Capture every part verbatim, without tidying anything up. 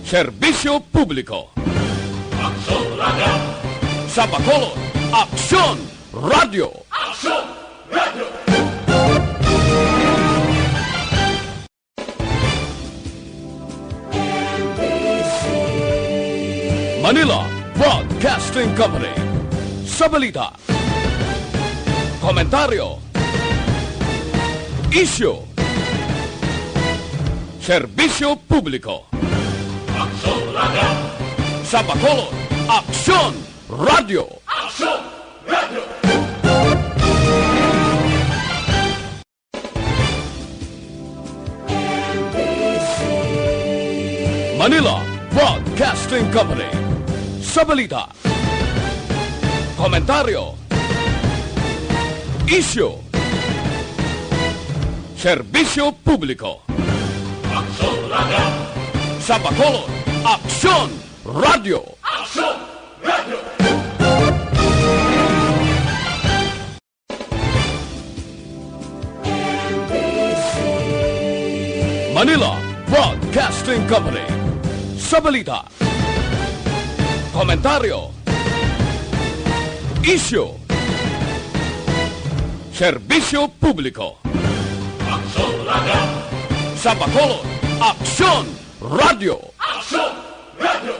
Serbisyo Publiko. Aksyon Radio. Sa Bacolod, Aksyon Radio. Aksyon Radio. Manila Broadcasting Company. Sa balita, komentaryo, isyu, serbisyo publiko. Aksyon Radio. Sa Bacolod, Aksyon Radio. Aksyon Radio. Manila Broadcasting Company. Sa balita, komentaryo, isyu, serbisyo publiko. Aksyon Radio. Sa Bacolod, Aksyon Radio. Aksyon Radio. Manila Broadcasting Company. Sa balita, komentaryo, isyu, serbisyo publiko. Aksyon Radio. Sa Bacolod, Aksyon Radio. Aksyon Radio.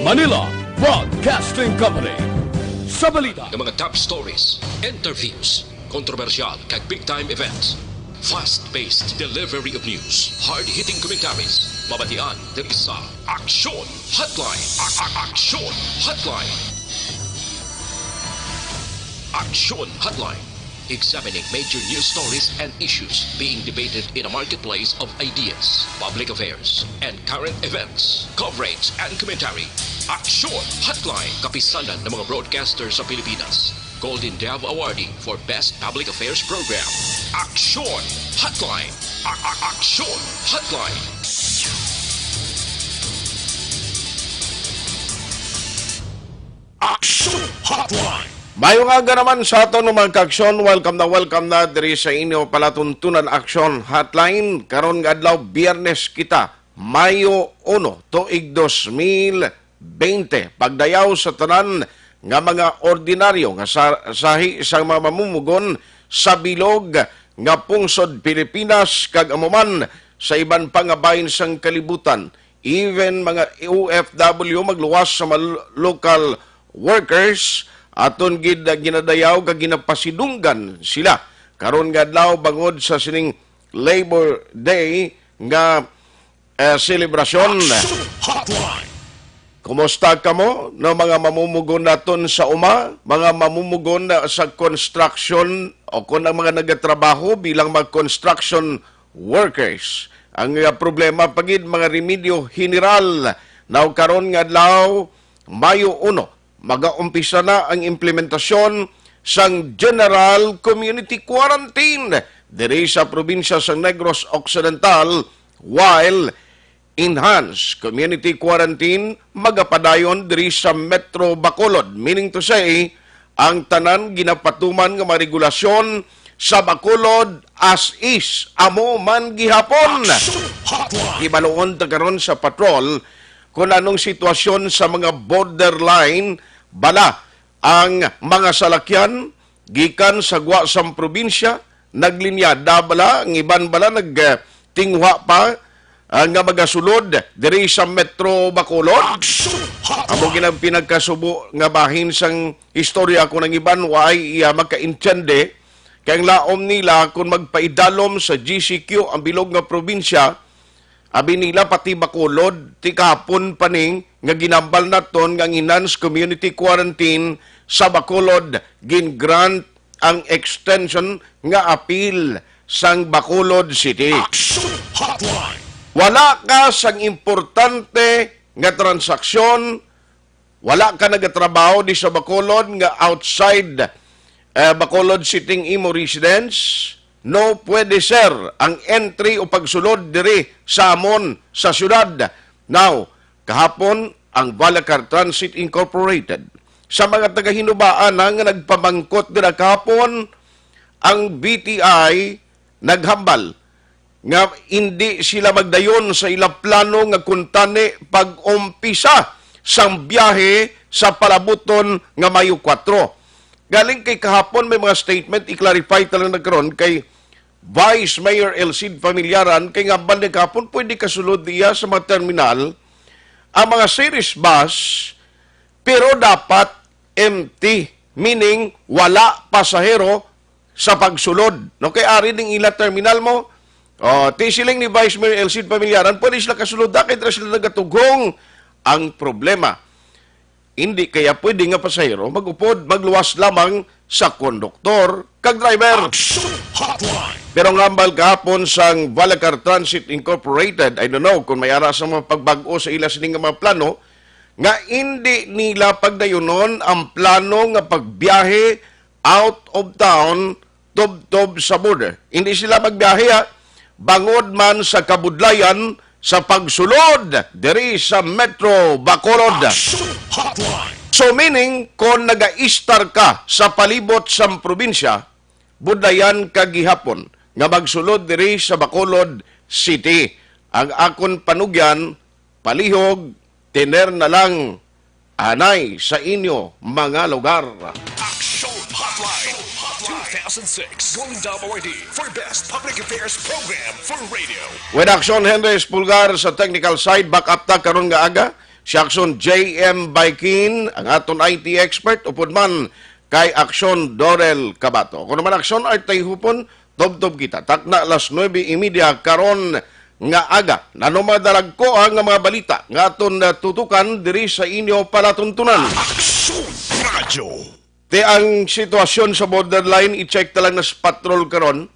Manila Broadcasting Company. Sa balita, nga mga top stories, interviews, kontrobersyal kag big time events. Fast-paced delivery of news, hard-hitting commentaries, mabatian diri sa Aksyon Hotline. A- a- Aksyon Hotline. Aksyon Hotline. Examining major news stories and issues being debated in a marketplace of ideas, public affairs, and current events. Coverage and commentary. Aksyon Hotline. Kapisanan ng mga broadcaster sa Pilipinas. Golden Dove Awardee for Best Public Affairs Program. Aksyon Hotline. A- a- Aksyon Hotline. Aksyon Hotline. Maayong aga naman sa aton mga kaaksyon. Welcome na, welcome na diri sa inyo palatuntunan Aksyon Hotline. Karon nga adlaw, Biyernes kita, Mayo uno, tuig dos mil bente. Pagdayaw sa tanan nga mga ordinaryo nga sa-, sahi sang mga mamumugon sa bilog nga pungsod Pilipinas kag amo man sa iban pa nga bahin sang kalibutan. Even mga O F W magluwas sa mga local workers, aton gid ginadayaw kag ginapasidunggan sila karon nga adlaw bangod sa sining Labor Day nga, eh, selebrasyon. Action Hotline. Kumusta kamo, no, mga mamumugon naton sa uma, mga mamumugon na sa construction, o kon ang mga nagatrabaho bilang mga construction workers? Ang, ah, problema pa gid, mga remedyo general. Now, karon nga adlaw, Mayo uno, magaumpisa na ang implementasyon sang General Community Quarantine diri sa probinsya sa Negros Occidental, while enhanced community quarantine magapadayon diri sa Metro Bacolod, meaning to say, ang tanan ginapatuman nga mga regulasyon sa Bacolod as is, amo man gihapon. Action Hotline. Hibaluon ta karon sa patrol kung anong sitwasyon sa mga borderline bala ang mga salakyan gikan sa gwa sang probinsya, naglinyada bala, ang iban bala nag, eh, tinguha pa, ah, nga magasulod diri sa Metro Bacolod. Action Hotline. Amo gid ang pinagkasubo nga bahin sang istorya, kung ang iban waay iya makaintiende, kay ang laom nila kung magpaidalom sa G C Q ang bilog nga probinsya, abi nila pati Bacolod, ti kahapon pa ni nga ginambal naton nga ang enhanced community quarantine sa Bacolod, gin-grant ang extension nga apil sang Bacolod City. Action Hotline. Wala ka sang importante nga transaksyon, wala ka nagatrabaho di sa Bacolod nga outside, eh, Bacolod City ang imo residence, no pwede, sir, ang entry o pagsulod diri sa amon sa syudad. Now, kahapon, ang Valacar Transit Incorporated sa mga taga-Hinubaan na nga nagpamangkot dira kahapon, ang B T I naghambal nga indi sila magdayon sa ila plano nga kuntani pag-umpisa sang biyahe sa palabuton nga Mayo kuwatro. Galing kay kahapon may mga statement, i-clarify ta lang na karon kay Vice Mayor Elcid Familiaran, kay nga hambal ni kahapon pwede kasulod niya sa mga terminal ang mga series bus, pero dapat empty, meaning wala pasahero sa pagsulod. No, kay ari ning ila terminal mo. Oh, ti siling ni Vice Mayor Elcid Familiaran, pwede sila kasulod, kay dira sila nagatughong. Ang problema, hindi kaya pwede nga pasahero mag-upod, magluwas lamang sa konduktor kag driver. Action Hotline. Pero nga hambal kahapon sang Valacar Transit Incorporated, I don't know kung may ara sa mga pagbag-o sa ila sini nga mga plano, nga hindi nila pagdayunon ang plano nga pagbiyahe out of town tubtob sa border. Hindi sila magbiyahe, ha, bangod man sa kabudlayan sa pagsulod diri sa Metro Bacolod. Action Hotline. So meaning, kung nagaistar ka sa palibot sang probinsya, budlayan ka gihapon nga magsulod diri sa Bacolod City. Ang akon panugyan, palihog, tener na lang anay sa inyo mga lugar. Action Hotline two thousand six Golden Dome Awardee for Best Public Affairs Program for Radio. With Action, Henry Espulgar sa technical side, back up ta karon nga aga. Si Action J M Baikin, ang aton I T expert, upod man kay Action Dorel Cabato. Ako naman, Action Art Tayhupon, tubtob kita. Takna alas nuebe y media karon nga aga. Nano madalagko ang mga balita nga aton, uh, tutukan diri sa inyo palatuntunan. Action Radio. Ti ang sitwasyon sa borderline, i-check ta lang na sa patrol karon.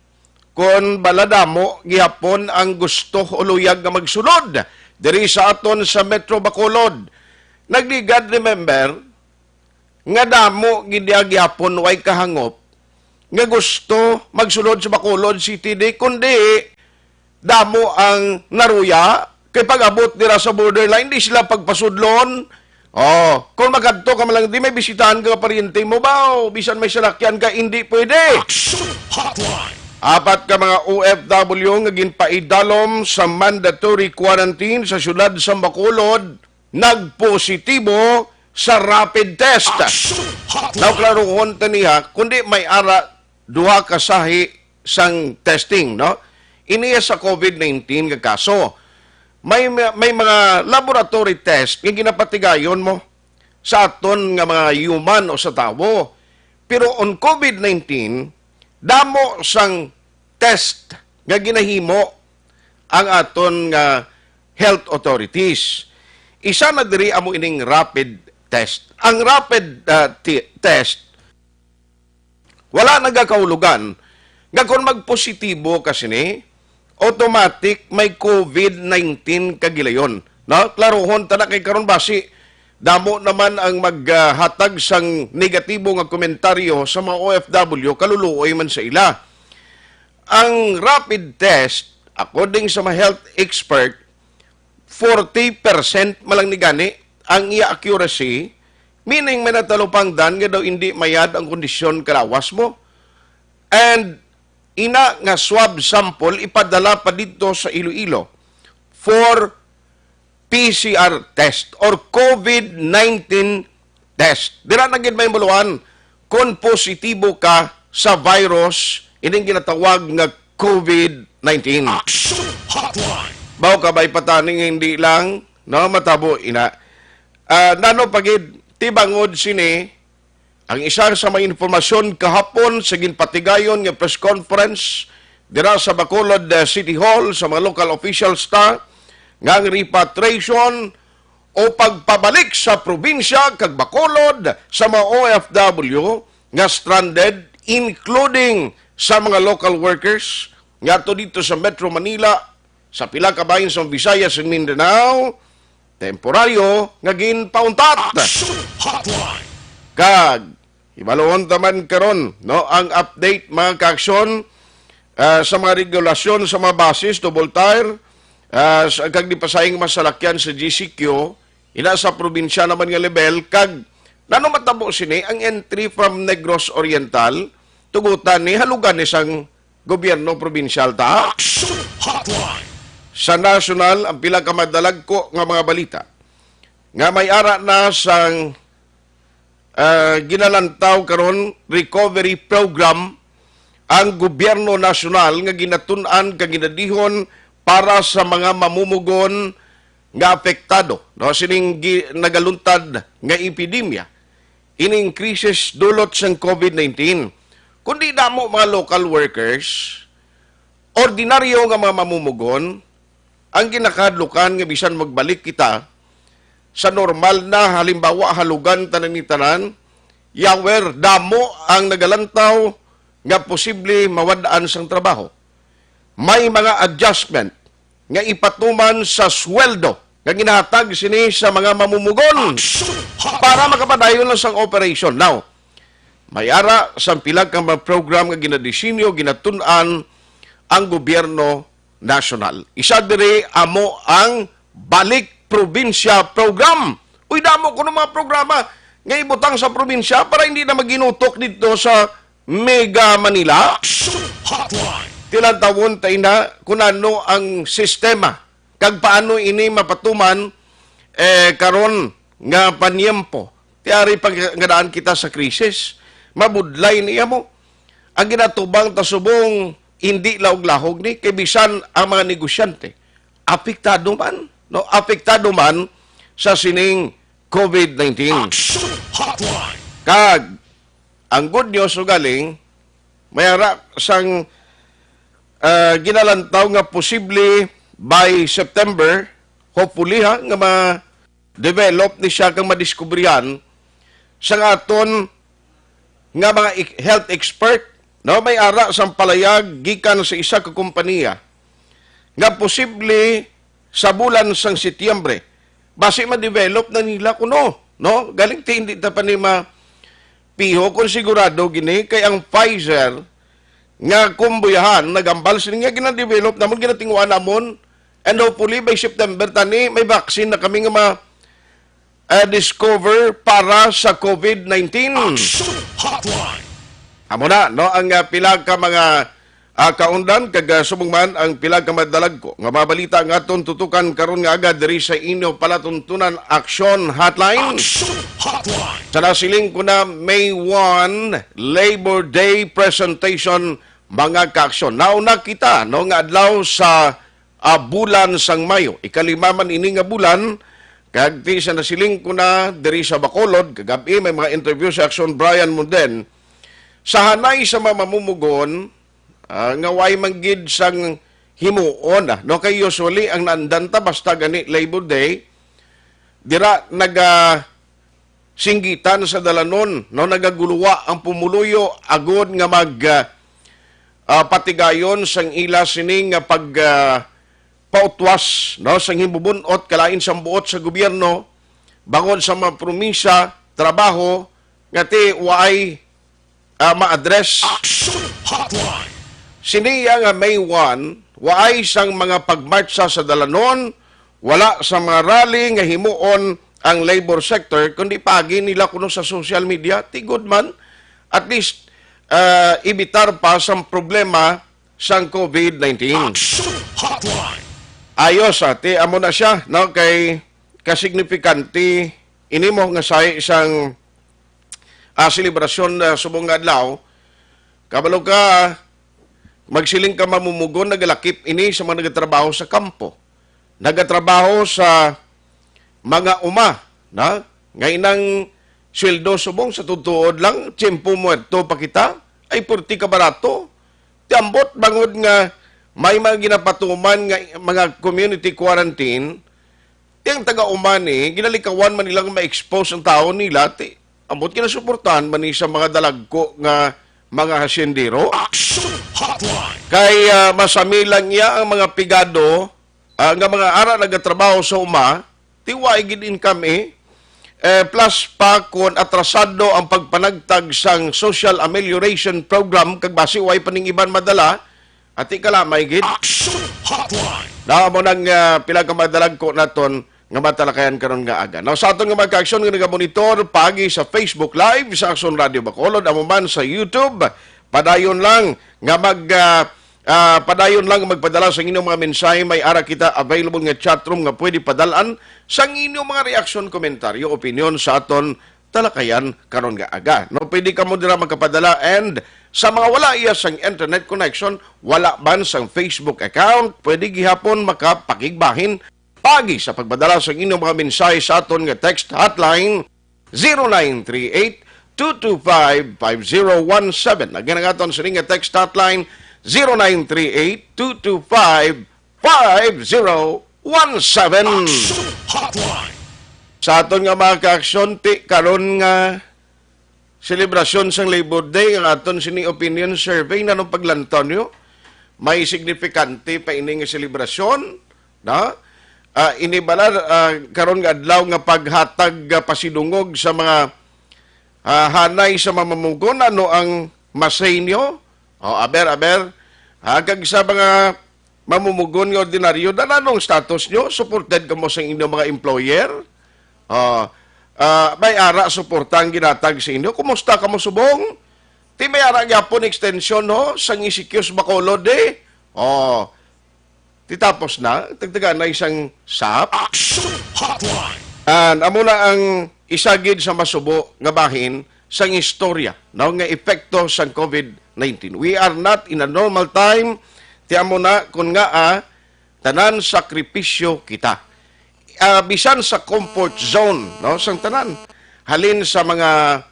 Kon bala damo gihapon ang gusto o luyag nga magsulod diri sa aton sa Metro Bacolod. Nagligad, remember, nga damo gid diha gihapon way kahangop nga gusto magsulod sa Bacolod City, di kundi damo ang naruya kay pag-abot dira sa borderline, di sila pagpasudlon. Oh, kung makadto ka man lang, di may bisitahan ka, paryente mo ba? O bisan may salakyan ka, hindi pwede. Action Hotline. Apat ka mga O F W nga ginpaidalom sa mandatory quarantine sa siyudad sa Bacolod nagpositibo sa rapid test. Action Hotline. Now, klaruhon ta niya, kundi may ara duha ka sahi sang testing, no? Ini sa COVID nineteen nga kaso. May, may mga laboratory test nga ginapatigayon mo sa aton nga mga human o sa tawo. Pero on COVID nineteen, damo sang test nga ginahimo ang aton nga health authorities. Isa na diri amo ining rapid test. Ang rapid, ah, ti-, test, wala nagakahulugan nga kung magpositibo ka sini, automatic may COVID nineteen ka gilayon. No? Klaruhon ta na kay karon basi damo naman ang maghatag sang negatibo nga komentaryo sa mga O F W, kaluluoy man sa ila. Ang rapid test, according sa mga health expert, forty percent man lang ni gani ang iya accuracy, meaning may natalupangdan nga daw hindi mayad ang kondisyon kalawas mo. And ina nga swab sample ipadala pa dito sa Iloilo for P C R test or COVID nineteen test. Dira na gid may maluan kung positibo ka sa virus, ining ginatawag nga COVID nineteen. Action Hotline. Baw ka ba'y patani nga hindi lang, no, matabo ina. Ah, nano pa gid, ti bangod sini, ang isa sa mga impormasyon kahapon sa ginpatigayon nga press conference dira sa Bacolod, eh, City Hall sa mga local officials ta nga ang repatriation o pagpabalik sa probinsya kag Bacolod sa mga O F W nga stranded, including sa mga local workers nga ato dito sa Metro Manila, sa pila ka bahin sa Visayas ug Mindanao, temporaryo nga ginpauntat. Action Hotline. Kag hibaluon ta man karon, no, ang update, mga kaaksyon, ah, sa mga regulasyon sa mga buses, double tire, ah, sa, kag di pasahing masalakyan sa G C Q, ina sa probinsya naman nga level, kag Nano matabo sini ang entry from Negros Oriental, tugutan ni halugan ni sang gobyerno probinsyal ta? Action Hotline. Sa national, ang pila ka madalagko nga mga balita nga may ara na sang, ah, ginalantaw karon recovery program ang gobyerno nasyonal nga ginatun-an kag ginadihon para sa mga mamumugon nga apektado, no, sining gi-, nagaluntad nga epidemya, ining krisis dulot sang COVID nineteen. Kundi damo mga local workers, ordinaryo nga mga mamumugon, ang ginakahadlukan nga bisan magbalik kita sa normal na, halimbawa, halugan tanan ni tanan, yawer, damo ang nagalantaw nga posible mawad-an sang trabaho. May mga adjustment nga ipatuman sa sweldo nga ginahatag sini sa mga mamumugon para makapadayon lang sang operation. Now, may ara sang pila ka mga program nga ginadisenyo, ginatun-an ang gobyerno nasyonal. Isa diri amo ang Balik Probinsya Program. Uy, damo kuno mga programa nga ibutang sa probinsya para hindi na maginutok dito sa Mega Manila. Action Hotline. Tilantawon ta ina kung ano ang sistema kag paano ini mapatuman, eh, karon nga panyempo. Ti ari pa nga daan kita sa krisis. Mabudlay niya mo. Ang ginatubang ta subong, hindi laog-lahog ni, kay bisan ang mga negosyante, apektado man, no? Apektado man sa sining COVID nineteen. Action Hotline. Kag ang good news ugaling, may ara sang, ah, ginalantaw nga posible by September, hopefully ha, nga ma-develop ni siya kang madiskubrihan sa aton nga mga ek-, health expert, no? May ara sang palayag gikan sa isa ka kompanya nga posible sa bulan sang Setyembre. Basi ma-develop na nila kuno, no? Galing ti hindi ta pa ni ma-, piho kung sigurado gini kay ang Pfizer nga kumbuyahan nagambal sini nga gina-develop namon, ginatinguan namon, and hopefully by September tani may vaccine na kami nga ma-, ah, discover para sa COVID nineteen. Action Hotline. Amo na, no, ang, ah, pila ka mga, ah, kaundan kag, ah, subong man ang pila ka madalagko nga mga balita nga aton tutukan karon nga aga diri sa inyo palatuntunan, Action Hotline. Action Hotline. Sa nasiling ko na May one, Labor Day presentation, mga kaaksyon. Nauna kita, no, nga adlaw sa, ah, bulan sang Mayo. Ikalima man ini nga bulan, kag ti sa nasiling ko na diri sa Bacolod, kagab-i may mga interview sa Action Brian Munden. Sa hanay sa mga mamumugon, ah, nga way man gid sang himuon, ah, no? Kay usually, ang naandan ta basta gani Labor Day, dira naga singgitan sa dalanon, no, nagaguluwa ang pumuluyo agod nga mag, ah, ah, patigayon sang ila sini nga pag, ah, pautwas, no, sang himbubun-ot kalain sang buot sa gobyerno bangod sa mga promisa, trabaho nga ti waay, ah, ma-address. Action Hotline. Sini iya nga May one, waay sang mga pagmartsa sa dalanon, wala sa mga rally nga himuon ang labor sector, kundi paagi nila kuno sa social media. Ti good man, at least, ah, ibitar pa sang problema sang COVID nineteen. Action Hotline. Ayos, ah, ti amo na siya, no? Kay kasignifikante ini mo nga sa isang, ah, selebrasyon, ah, subong nga adlaw. Kabalo ka, magsiling ka mamumugon, nagalakip ini sa mga nagatrabaho sa kampo, nagatrabaho sa mga uma, na? Nga inang sweldo subong sa tutuod lang, tiyempo muerto pa kita, ay purti ka barato. Ti ambot bangod nga may mga ginapatuman nga mga community quarantine, ti ang taga-uma ni, ginalikawan man nila nga ma-expose ang tawo nila, ti ambot ginasuportahan man ni sa mga dalagko nga mga hasyendero. Action Hotline. Kay, ah, masami lang niya ang mga pigado, ah, nga mga ara nagatrabaho sa uma, ti way gid income, eh. Eh, plus pa kon atrasado ang pagpanagtag sang Social Amelioration Program, kag basi way pa ning iban madala, ati kalamay gid. Action Hotline. Na mo nang, ah, pila ka madalagko naton nga matalakayan karon nga aga. Now, sa aton nga mga kaaksyon nga nagamonitor, paagi sa Facebook Live sa Aksyon Radio Bacolod, amo man sa YouTube, padayon lang nga mag, ah, ah, padayon lang magpadala sa inyong mga mensahe. May ara kita available nga chat room nga pwede padalaan sa inyong mga reaksyon, komentaryo, opinyon sa aton talakayan karon nga aga. No, pwede kamo dira makapadala, and sa mga wala iya sang internet connection, wala man sang Facebook account, pwede gihapon makapakigbahin paagi sa pagpadala sa inyong mga mensahe sa aton nga text hotline, zero nine three eight, two two five, five zero one seven. Again, ang aton sining nga text hotline, zero nine three eight, two two five, five zero one seven. Action Hotline. Sa aton nga mga kaaksyon, ti karon nga selebrasyon sang Labor Day, ang aton sini opinion survey, nanong paglantaw niyo? May signifikante pa ini nga selebrasyon, na? Ah, ini bala, ah, karon nga adlaw nga paghatag, ah, pasidungog sa mga, ah, hanay sa mamamamugon, ano ang masay niyo? O, aber, aber. Ah, kag sa mga mamumugon nga ordinaryo, da, anong status nyo? Supported kamo sa inyong mga employer? Ah, ah, may ara suporta ang ginatag sa inyo? Kumusta kamo subong? Ti may ara gyapon extension, ho, sang E C Qs Bacolod, eh. Oh, ti tapos na, tagtaga na isang sap. Action Hotline. And amo na ang isa gid sa masubo nga bahin sang istorya, no, nga epekto sang COVID nineteen. We are not in a normal time. Ti amo na, kun nga, ah, tanan sakripisyo kita. Ah, bisan sa comfort zone, no, sang tanan. Halin sa mga,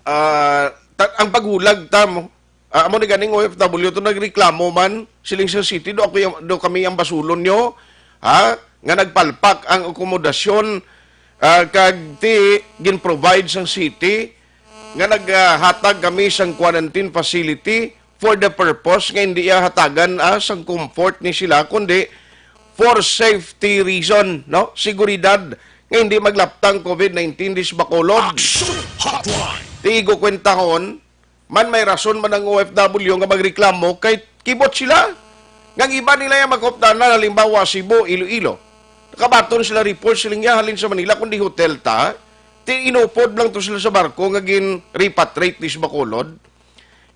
ah, ta-, ang paghulag ta mo, ah, amo ni ganing O F W to nagreklamo man, siling sa city, "Do ako yung, do kami ang basulon nyo, ha? Nga nagpalpak ang akomodasyon, ah, kag ti gin-provide sang city, nga naghatag kami sang quarantine facility for the purpose nga hindi iya hatagan, ah, sang comfort ni sila, kundi for safety reason, no? Seguridad, nga hindi maglaptang COVID nineteen dis Bacolod." Action Hotline. Ti igo kwentahon, man may rason man ang O F W nga magreklamo kay kibot sila. Nga ang iba nila yung magkuptanan, halimbawa, Cebu, Iloilo. Nakabaton sila report, siling niya, halin sa Manila, kundi hotel ta. Ti inupod lang to sila sa barko nga gin-repatriate dis Bacolod.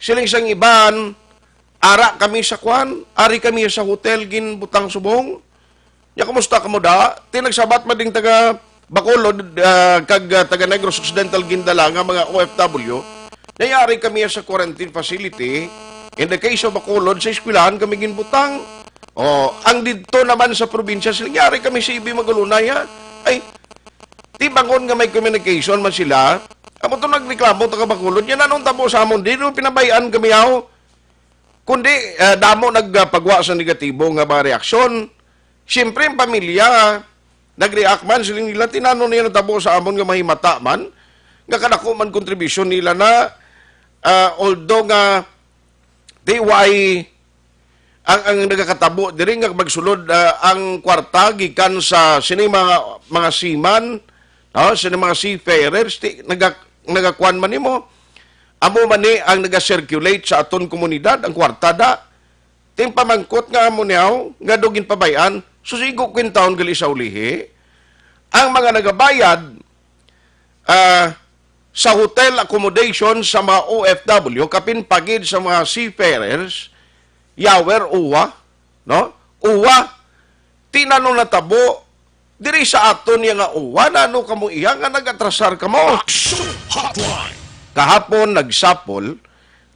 Siling sang iban, ara kami sa kwan, ari kami sa hotel, ginbutang subong. Nya, kumusta kamo da? Ti nagsabat man ding taga Bacolod, ah, kag, ah, taga Negros Occidental gindala nga mga O F W. Nayari kami sa quarantine facility. In the case of Bacolod, sa eskwelahan kami ginbutang. Oh, ang didto naman sa probinsya, sila yari kami sa ibi magalunay, ha? Ay, ti bangon nga may communication man sila. Amo to nagreklamo taga Bacolod. Yan anong tabo sa amon? Di no pinabayaan kami, aw. Kundi, ah, damo nagpagwa sa negatibo nga mga reaksyon. Siyempre, ang pamilya, nag-react man, siling nila, "Ti nano niya natabo sa amon nga mahimata man, nga kadako man kontribusyon nila na, ah, although nga di way ang, ang nagakatabo diri nga magsulod, ah, ang kwarta gikan sa sini mga, mga seaman, no, sini mga seafarers, ti, naga-, nagakuan man nimo." Amo man ni ang naga-circulate sa aton komunidad, ang kwarta da. Ting pamangkot nga amo niyaw, nga do ginpabay-an, susigo kwintahon gali sa ulihi. Ang mga nagabayad, ah, sa hotel accommodation sa mga O F W, kapin pagid sa mga seafarers, yawer uwa, no? Uwa, ti nano natabo, diri sa aton iya nga uwa, nano kamo iya nga nag-atrasar kamo? Action Hotline. Kahapon, nagsapol,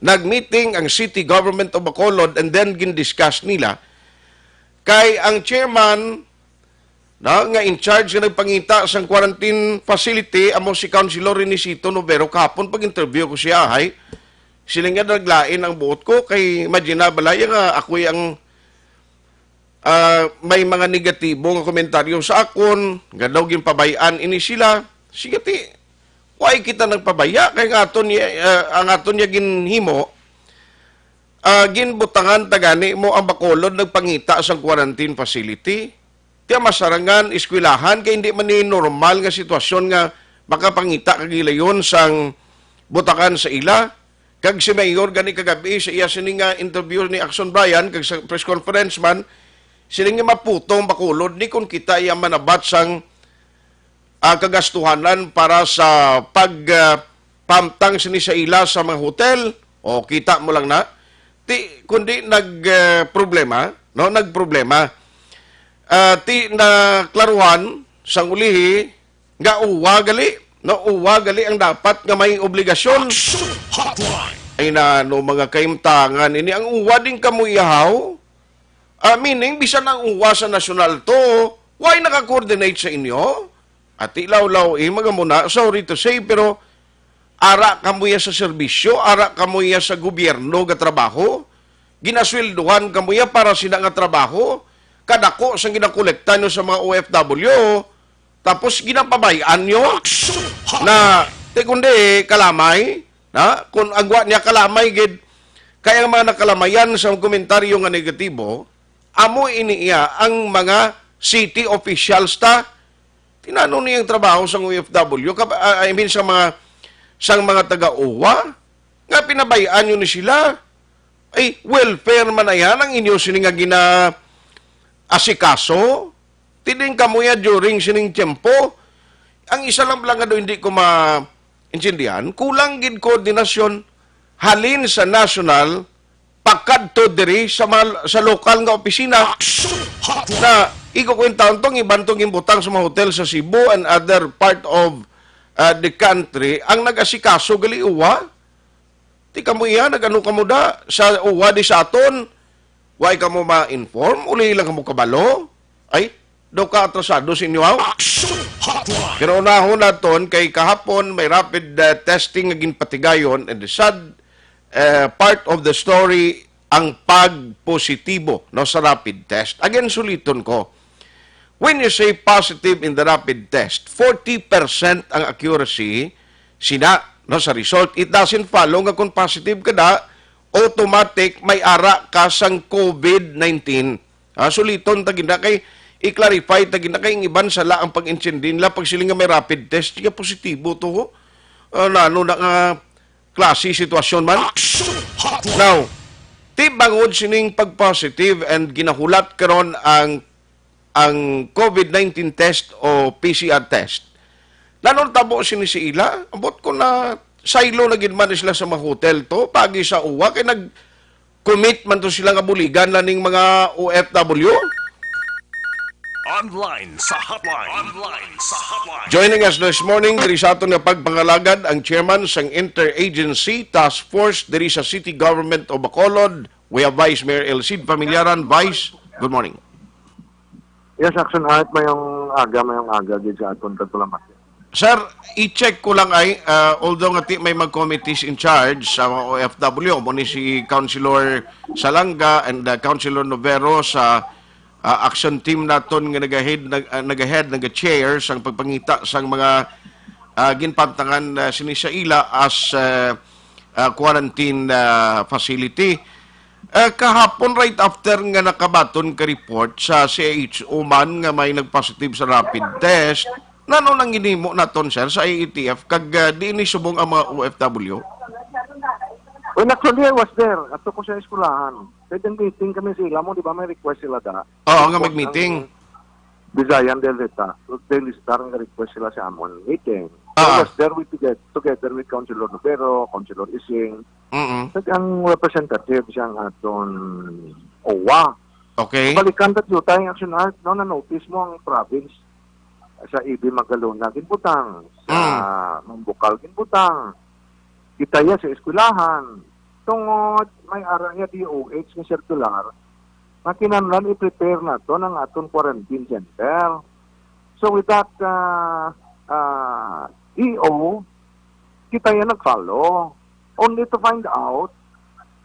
nag-meeting ang City Government of Bacolod and then gin-discuss nila kay ang chairman, no, nga in charge nga nagpangita sang quarantine facility amo si Councilor Renisito Novero. Kahapon pag-interview ko siya, hay, siling niya naglain ang buot ko kay imagine na balaya nga ako'y ang ah, may mga negatibo nga komentaryo sa akon, nga daw ginpabay-an ini sila. Sige ti, why kita nagpabaya? Kay nga aton niya, ah, ang aton niya ginhimo, ah, ginbutangan ta gani mo ang Bacolod nagpangita sang quarantine facility. Tiya masarangan, eskwelahan, kay hindi man ni normal nga sitwasyon nga makapangita kagilayon sang butangan sa ila. Kag si Mayor gani kagabi sa iya sini nga interview ni Action Brian kag sa press conference man, Sila nga maputong Bacolod ni kung kita iya manabat sang, ah, kagastuhanan para sa pag, ah, pamtang sini sa ila sa mga hotel. O, kita mo lang na. Ti, kundi nag, ah, problema, no? Nagproblema. Ah, ti, naklaruhan sang ulihi nga uwa gali, no? Uwa gali ang dapat nga may obligasyon. Ay na, no, mga kaimtangan ini ang uwa din kamo iyahaw? Ah, meaning, bisan ang uwa sa nasyonal to, why naka-coordinate sa inyo? Ati lawlaw, eh, mga muna, sorry to say, pero ara kamo ya sa serbisyo, ara kamo ya sa gobyerno nga trabaho, ginasweldohan kamo ya para sina nga trabaho, kadako sang ginakolekta nyo sa mga O F W, tapos ginapabay-an nyo na, ti kundi, kalamay, na, kung agwa niya kalamay, gid, kaya ang mga nakalamayan sa komentaryo nga negatibo, amo ini iya ang mga city officials ta, tinano niya ang trabaho sang O F W, kap-, ah, I mean, sa mga, sang mga taga-uwa, nga pinabay-an nyo ni sila. Ay, welfare man na yan ang inyo sini nga gina-asikaso. Tiding kamo ya during sining tiyempo. Ang isa lang pala nga do hindi ko maintindihan, kulang gid koordinasyon halin sa national pakadto diri sa mal-, sa lokal nga opisina. Na iko kwentaon tong iban tong imbutang sa mga hotel sa Cebu and other part of, uh, the country ang nag-asikaso gali uwa. Ti kamo iya, nag-ano kamo da sa uwa di sa aton? Way kamo ma-inform? Uli lang kamo kabalo? Ay, daw ka atrasado sa inyo, haw? Action Hotline! Pero unahon naton kay kahapon may rapid, uh, testing nga ginpatigayon, and the sad, uh, part of the story, ang pagpositibo, no, sa rapid test. Again, suliton ko. When you say positive in the rapid test, forty percent ang accuracy sina, no, sa result. It doesn't follow nga kung positive ka na, automatic may ara ka sang COVID nineteen. Ah, suliton ta gina kay i-clarify ta gina kay ang iban sala ang pag-intindi nila pag siling nga may rapid test, nga positibo to. Ah, nano na nga klase sitwasyon man. Action Hotline! Now, ti bangod sining pag-positive and ginahulat karon ang, ang COVID nineteen test o P C R test, nanong tabo sini si ila? Ambot ko na saylo na gid man sila sa mga hotel to, pagi sa uwa, kay nag-commit man to sila nga buligan na ning mga O F W. Online sa hotline. Online sa hotline. Joining us this morning, diri sa aton nga pagpangalagad, ang chairman sang Interagency Task Force diri sa City Government of Bacolod. We have Vice Mayor Elcid Familiaran. Vice, good morning. Yes, Action Art, mayong aga, mayong aga gid sa aton katulamati. Sir, i-check ko lang ay, ah, although nga ti may mag committees in charge sa mga O F W, mo ni si Councilor Salanga and, ah, Councilor Novero sa, ah, action team naton nga nagahead, nag-, ah, nagahead, nagachair sang pagpangita sang mga, ah, ginpantangan, ah, sini sa ila as, ah, ah, quarantine, ah, facility. Ah, kahapon, right after nga nakabaton ka report sa C I H O man nga may nagpositive sa rapid test, nano nang ginhimo naton, sir, sa I A T F kag, ah, di ini subong ang mga O F W? Well, actually, I was there. Ato ko sa eskwelahan. Kaya meeting kami sa ila mo, di ba may request sila da? Oo, nga Report mag-meeting. Ang Visayan Daily Star, Daily Star nga request sila sa amon meeting. Ah. I was there with, together, together with Councilor Novero, Councilor Ising, Mm-mm. Kag ang representative siya ang aton O W A. Okay. Balikan ta, Jutay, ang Action Art, no, na-notice mo ang province sa E B Magalona, ginbutang. Sa Mm. Mambukal, ginbutang. Kita ya sa eskwelahan. Tungod, may ara niya D O H nga circular, nga kinahanglan i-prepare naton ang aton quarantine center. So with that, uh, uh, E O, kita ya nag-follow. Only to find out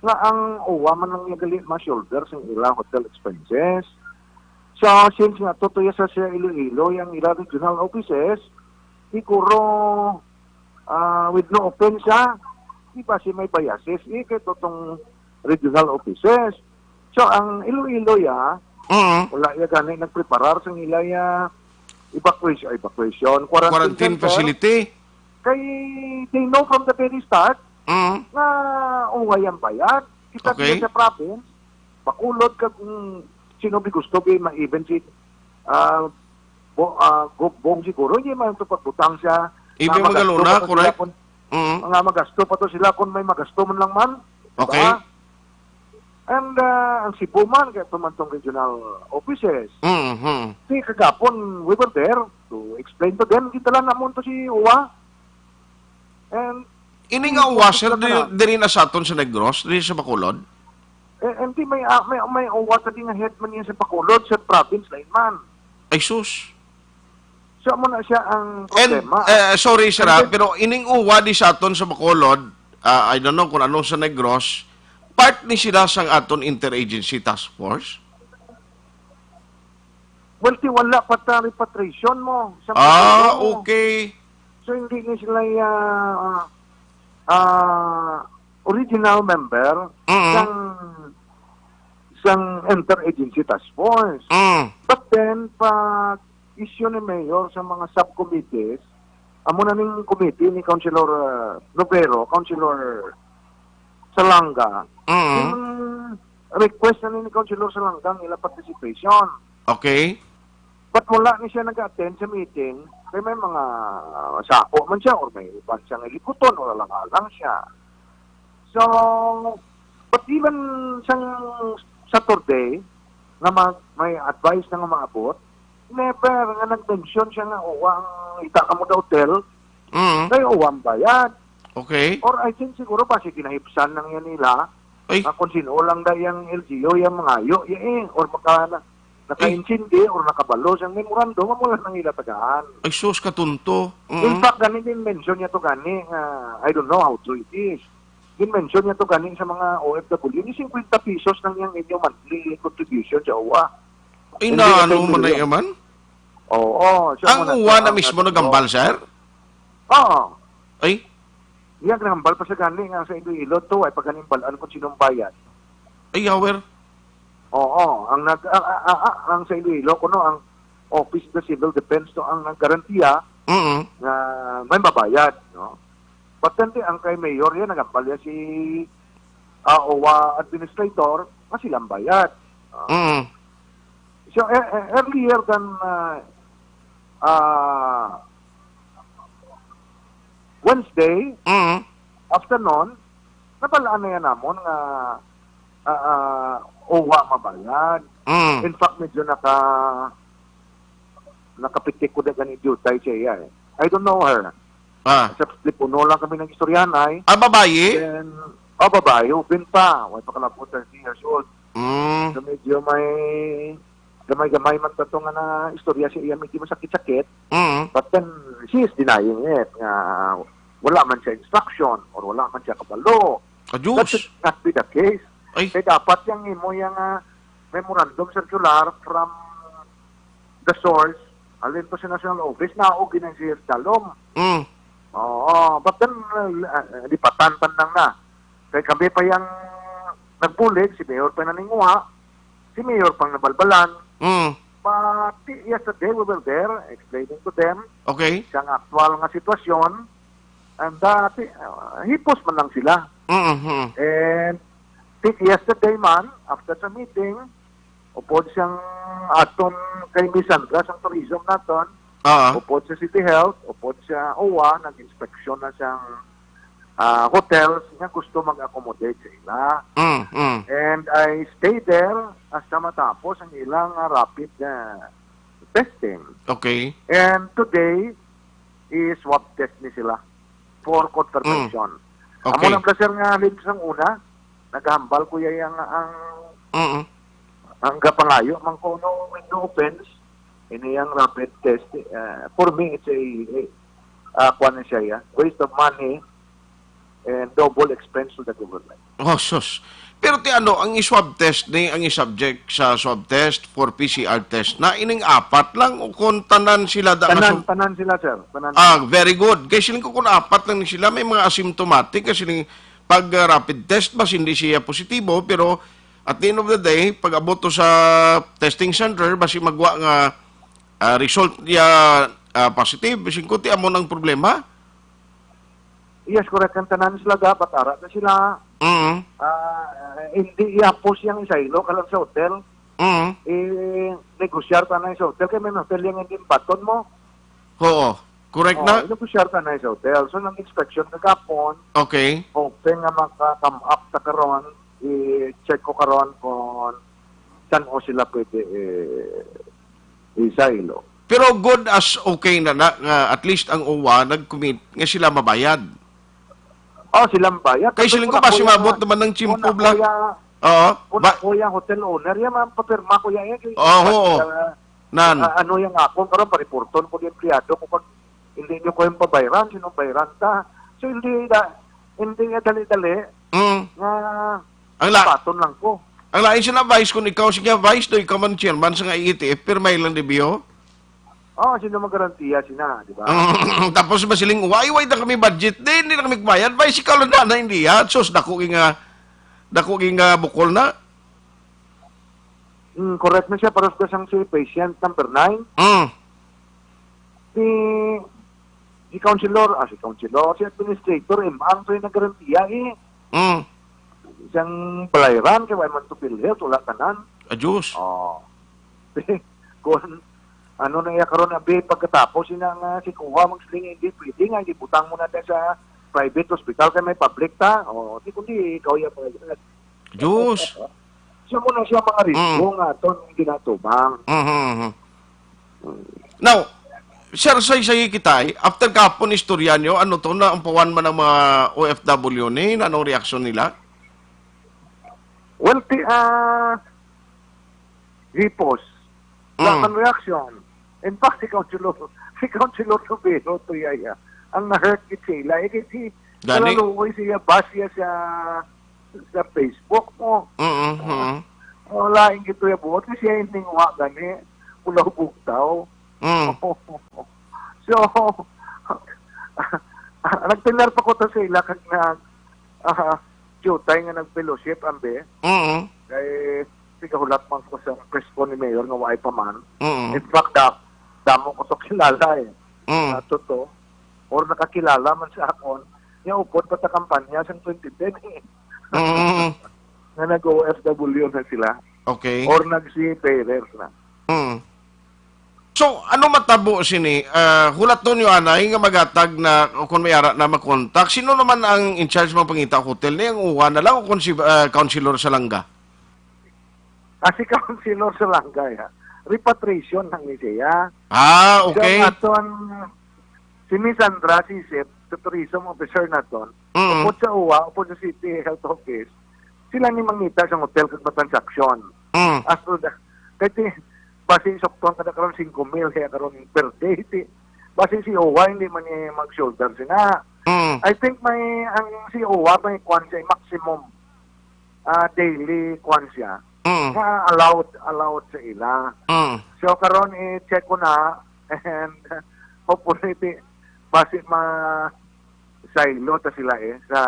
nga ang O W A man ang gali ma-shoulder sa ila hotel expenses. So, since nga tutuya sa, sa Iloilo, yung ila regional offices, siguro, ah, with no offense, ah, di ba si may biases, eh, kay tutong regional offices. So, ang Iloilo, ya, Mm. wala ya gani nagpreparar sa ila ya evacuation, evacuation, quarantine Quarantine center. Facility? Kay they know from the very start Mm. nga uway ang bayad. Kita Okay. Dito sa province, Bacolod kag, mm, sino bi gusto bi ma-even si, ah, Bo-, ah, Gov Bong siguro, hindi man ito pagbutang siya. Ibi nga magasto Magalona, pa to sila correct? Kung, Mm. nga magasto pa to sila kung may magasto man lang man. Okay. Diba? And, ah, ang Cebu man, kaya ito man tong regional offices. Mm-hmm. Si kagapon, we were there to explain to them. Gidala namon to si OWWA. And Ini nga OWWA, sir, diri, diri na sa aton sa Negros, diri sa Bacolod? Eh, hindi, may, ah, may, may OWWA sa di nga head man niya sa Bacolod, sa province, lain man. Ay, sus. So, amo na siya ang And, problema. eh, sorry, sir, And ha, then pero ining OWWA di sa aton sa Bacolod, ah, I don't know kung ano sa Negros, part ni sila sang aton interagency task force? Well, ti wala pa ta repatriation mo sa mga Ah, tao mo. Okay. So, hindi ni sila, ah, ah, original member Mm. sang, sang interagency task force. Mm. But then, pag issue ni Mayor sa mga subcommittees, amo na ning committee ni Councilor, ah, Novero, Councilor Salanga, Mm. yung request na ni Councilor Salanga ang ila participation. Okay. But wala ni siya nag-attend sa meeting, kay may mga, ah, sako man siya or may uban siya nga hilikuton or alang-alang siya. So, but even sang Saturday, nga mag-, may advice na nga maabot, never nga nag-mention siya nga, "Oh, ang ita ka mo sa hotel, Mm. kay oh, ang bayad." Okay. Or I think siguro ba si ginahipsan lang yan nila, Ay. nga kung sino lang da yung L G U, yung mangayo, ya eh, or maka, na, nakaintindi, or nakabalo sa memorandum, amo lang nang ila tagaan. Ay, sus, katunto. In Mm. fact, gani din mention niya to gani, nga, I don't know how true it is. Gin-mention niya to gani sa mga O F W, ni fifty pesos lang yung inyo monthly contribution sa OWWA. Ay, Hindi na, na ano man na pwede. Yaman? Oo, siya Ang muna OWWA to na ang mismo ano. Nagambal, sir? Oo. Ay? Iya, nagambal pa sa gani nga sa Iloilo to, ay pag ganing balaan kung sinong bayad. Ay, yawer. Oo, ang nag-, a-, a-, a-, a-, ang sa Iloilo, kuno ang Office of the Civil Defense to ang naggarantiya Mm. nga may mabayad, no? But then, di, ang kay Mayor yan, nagambal yan si, ah, OWWA administrator, nga silang bayad. Ah. Mm. So, e-, e-, earlier than, ah, ah, Wednesday Mm. afternoon, nabalaan na yan namon nga, ah, ah, OWWA mabayad. Mm. In fact, medyo naka-, nakapitik ko na gani diutay siya, eh. I don't know her. Ah. Sa telepono lang kami nag-istoryahanay. Ah, babayi? Then, oh, babayi, ubin pa. Way pa kalabot, thirty years old. Mm. So, medyo may gamay-gamay man to nga na istorya siya, iya medyo masakit-sakit. Mm. But then, she is denying it, nga wala man siya instruction or wala man siya kabalo. Adjus. That should not be the case. Ay. Kaya dapat yung imo yung, ah, memorandum circular from the source, alin to sa National Office, na o ginang si Dalom. Mm. Oo, but then, uh, lipatan pa lang na. Kay kami pa yung nagbulig, si Mayor pa naninguha, si Mayor pang nabalbalan. Mm. But yesterday, we were there, explaining to them Okay. sa actual nga sitwasyon, and, uh, ti-, uh, hipos man lang sila. Mm-hmm. And ti-, yesterday man, after sa meeting, upod siyang aton kay Miss Sandra, sang tourism naton, Ah. upod sa City Health, upod sa OWWA, nag-inspeksyon na siyang, ah, hotels nga gusto mag-accommodate sa ila. Mm, mm. And I stayed there hasta matapos ang ilang, ah, rapid, ah, testing. Okay. And today, i-swab test ni sila for confirmation. Mm. Amo Okay. lang pala, sir, nga halin sang una, nagahambal ko ya ang, ang, Mm. ang gapangayo man ko, no, with no offense, ini ang rapid test, eh, for me, it's a, a, ah, kuwan na siya, ya, waste of money and double expense to the government. Oh, sus. Pero ti ano, ang i-swab test ni, ang i-subject sa swab test for P C R test na ining apat lang o kung tanan sila da nga Tanan, sum- tanan sila, sir. Tanan Ah, sila. Very good. Kay siling ko kung apat lang ni sila, may mga asymptomatic, kay siling pag, ah, rapid test, basi hindi siya positibo, pero at the end of the day, pag abot to sa testing center, basi magwa nga, ah, result niya, ah, positive, siling ko ti amo nang problema. Yes, correct. Ang tanan sila dapat ara na sila. Mm. Ah, hindi ihapos yang isaylo ka lang sa hotel. Mm. I-negosyar ta na sa hotel. Kay may hotel yang hindi baton mo. Oo. Correct Oh, na? I-negosyar ta na sa hotel. So, nang inspection kagapon, Okay. hoping nga maka-come up ta karon, i-check ko karon kung saan o sila pwede, eh, isaylo. Pero good as okay na, na nga at least ang uwa nag-commit nga sila mabayad. Oh, sila mabayad. Kay Pero siling ko, kung basi ako mabot ya, naman ng kung chimpo ako bla-, ya, Oo. kung Ba- ako ya hotel owner, ya, mapapirma ko ya, ya, kay Oo, oo. ah, Nan. ah, ano yang ako, karon, pariporton ko di empleyado ko pag hindi nyo ko yung pabayran, sino bayran ta? So, hindi da, hindi nga dali-dali Mm. nga Ang la- paton lang ko. Ang lain sila, Vice, kung ikaw siya, Vice, do ikaw man chairman sa nga E T F, pirmay lang di biyo? Oh, sino magarantiya sina, di ba? Mm, tapos masiling, "Why, why na kami budget din? Hindi na kami kumayad." Vice, ikaw lang na, na hindi yan. Sus, dako ging, ah, dako ging, ah, bukol na. Hmm, correct na siya, para sa sang si patient number nine. Mm. Si, si councilor, ah, si councilor, si administrator, M ang to yung nagarantiya eh. Mm. Isang balayran, kay wala man to PhilHealth, wala tanan. Adios. Oh. Kung ano na iya karon, abi, pagkatapos ina nga si Kuwa, magsiling, "Hindi pwede nga, hindi butang mo na ta sa private hospital kay may public ta." Oh, di kundi ikaw yung mga Diyos. So, muna siya mga risgo Mm. nga aton ginatubang. Mhm, mhm. Now, Sir, say, say kita, eh, after kahapon istorya nyo, ano to, na ang pawan man ang mga O F W ni, na anong reaksyon nila? Well, ti, ah, hipos. Wala Mm. man reaksyon. In fact, si Councilor, si Councilor Rubero, to iya, iya. Ang na-hurt gid sila. Eh, kay si, Gani? Kalaluoy siya, bash siya sa, sa Facebook mo. Mm, mm. Wala yung gito yung buot. Kasi siya yung ningwa gani. Ulaw bugtaw. Mm. So, nagpinar pa ko to sa ila kag nag, ah, jutay nga nag-fellowship, ambi. Mm. Kay, sigahulat man ko sa press ko ni Mayor nga waay pa man. Mm. In fact, da-, damo ko to kilala eh. Mm. Sa totoo. Or nakakilala man sa akon. Niya upod pa ta kampanya sang twenty ten eh. Mm. Nga nag-O F W na sila. Okay. Or nag-seafarers na. Mm. So, ano matabo sini? Ah, hulaton nyo anay nga magatag na o kung may ara na makontak. Sino naman ang in charge magpangita hotel? Ni ang uwa na lang o kung si, ah, Councilor Salanga? Ah, si Councilor Salanga, ya. Repatriation lang ni siya. Ah, So, okay. ang aton, si Miss Sandra, si Sep, sa tourism officer naton, Mm. upod sa uwa, upod sa City Health Office, sila ni mangita sa hotel kag matransaksyon. Mm. As to the, kay ti, basi sukton ka na karon singko mil kaya karon per day, ti, basi si uwa hindi man ni mag-shoulder sina. Mm. I think may, ang si uwa may kwan siya, maximum, ah, daily kwan siya. Mm. Nga allowed, allowed sa ila. Mm. So, karon i-check ko na, and hopefully, ti, basi ma-, saylo ta sila eh, sa,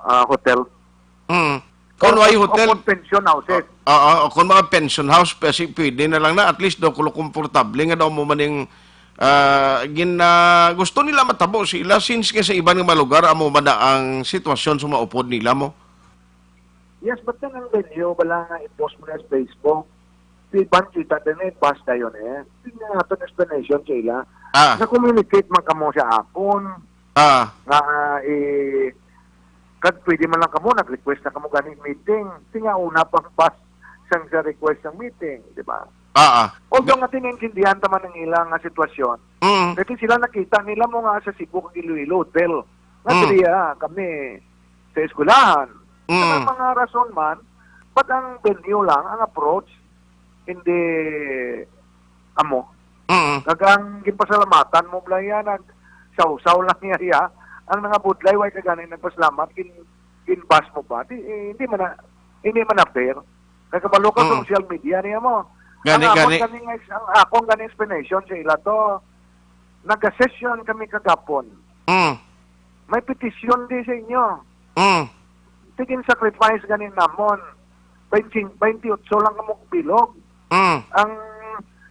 ah, hotel. Mm. Kung O, way o, hotel, o kung pension houses. Oo, o kung mga pension house, pwede, pwede na lang na, at least daw kulo komportable nga daw mo man yung, ah, gin-, ah, gusto nila matabo sila, since nga sa iban nga mga lugar, amo man na ang sitwasyon sa mga upod nila mo. Yes, but then ang venue, wala nga i-post mo na sa Facebook. Di ba kita din eh, bus dayon eh. Hindi nga aton explanation sa ila. Ah. Na-communicate man kamo sa akon. Ah. Nga, eh, kag pwede man lang kamo, nag-request na kamo gani meeting. Di nga una pang bus sang sa request ng meeting, di ba? Ah, ah. Although Ga- nga tinaintindihan ta man ang ilang nga sitwasyon. Mm. Kasi sila nakita nila mo nga sa Cebu kag Iloilo Hotel. Nga Mm. diri, ah, kami sa eskwelahan. Mm. Ang mga rason man, but ang venue lang, ang approach, hindi amo. Mm. Kag ang ginpasalamatan mo, Blaya, nag sausaw lang niya, ya. Ang nangabudlay, way ka gani nagpasalamat, gin, ginbas mo ba? Di, eh, hindi man na, hindi man na fair. Kay kabalo ka sa Mm. social media niya mo. Gani, Ang akon gani. gani nga ex-, ang akong gani explanation sa ila to, nag-session kami kagapon. Mm. May petisyon di sa inyo. Mm. Tigin sacrifice gani namon. Twenty, twenty-eight lang kamo bilog. Mm. Ang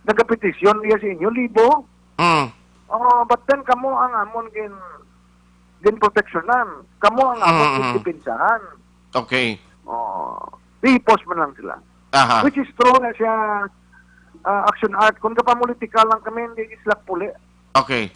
nagapetisyon niya sa inyo, libo. Mm. Oh, but then kamo ang amon gin, gin proteksyonan. Kamo ang amon Mm, mm. gin depensahan. Okay. Oh, hipos man lang sila. Aha. Which is true na siya, ah, Action Art. Kung kapamulitikal lang kami, hindi sila puli. Okay.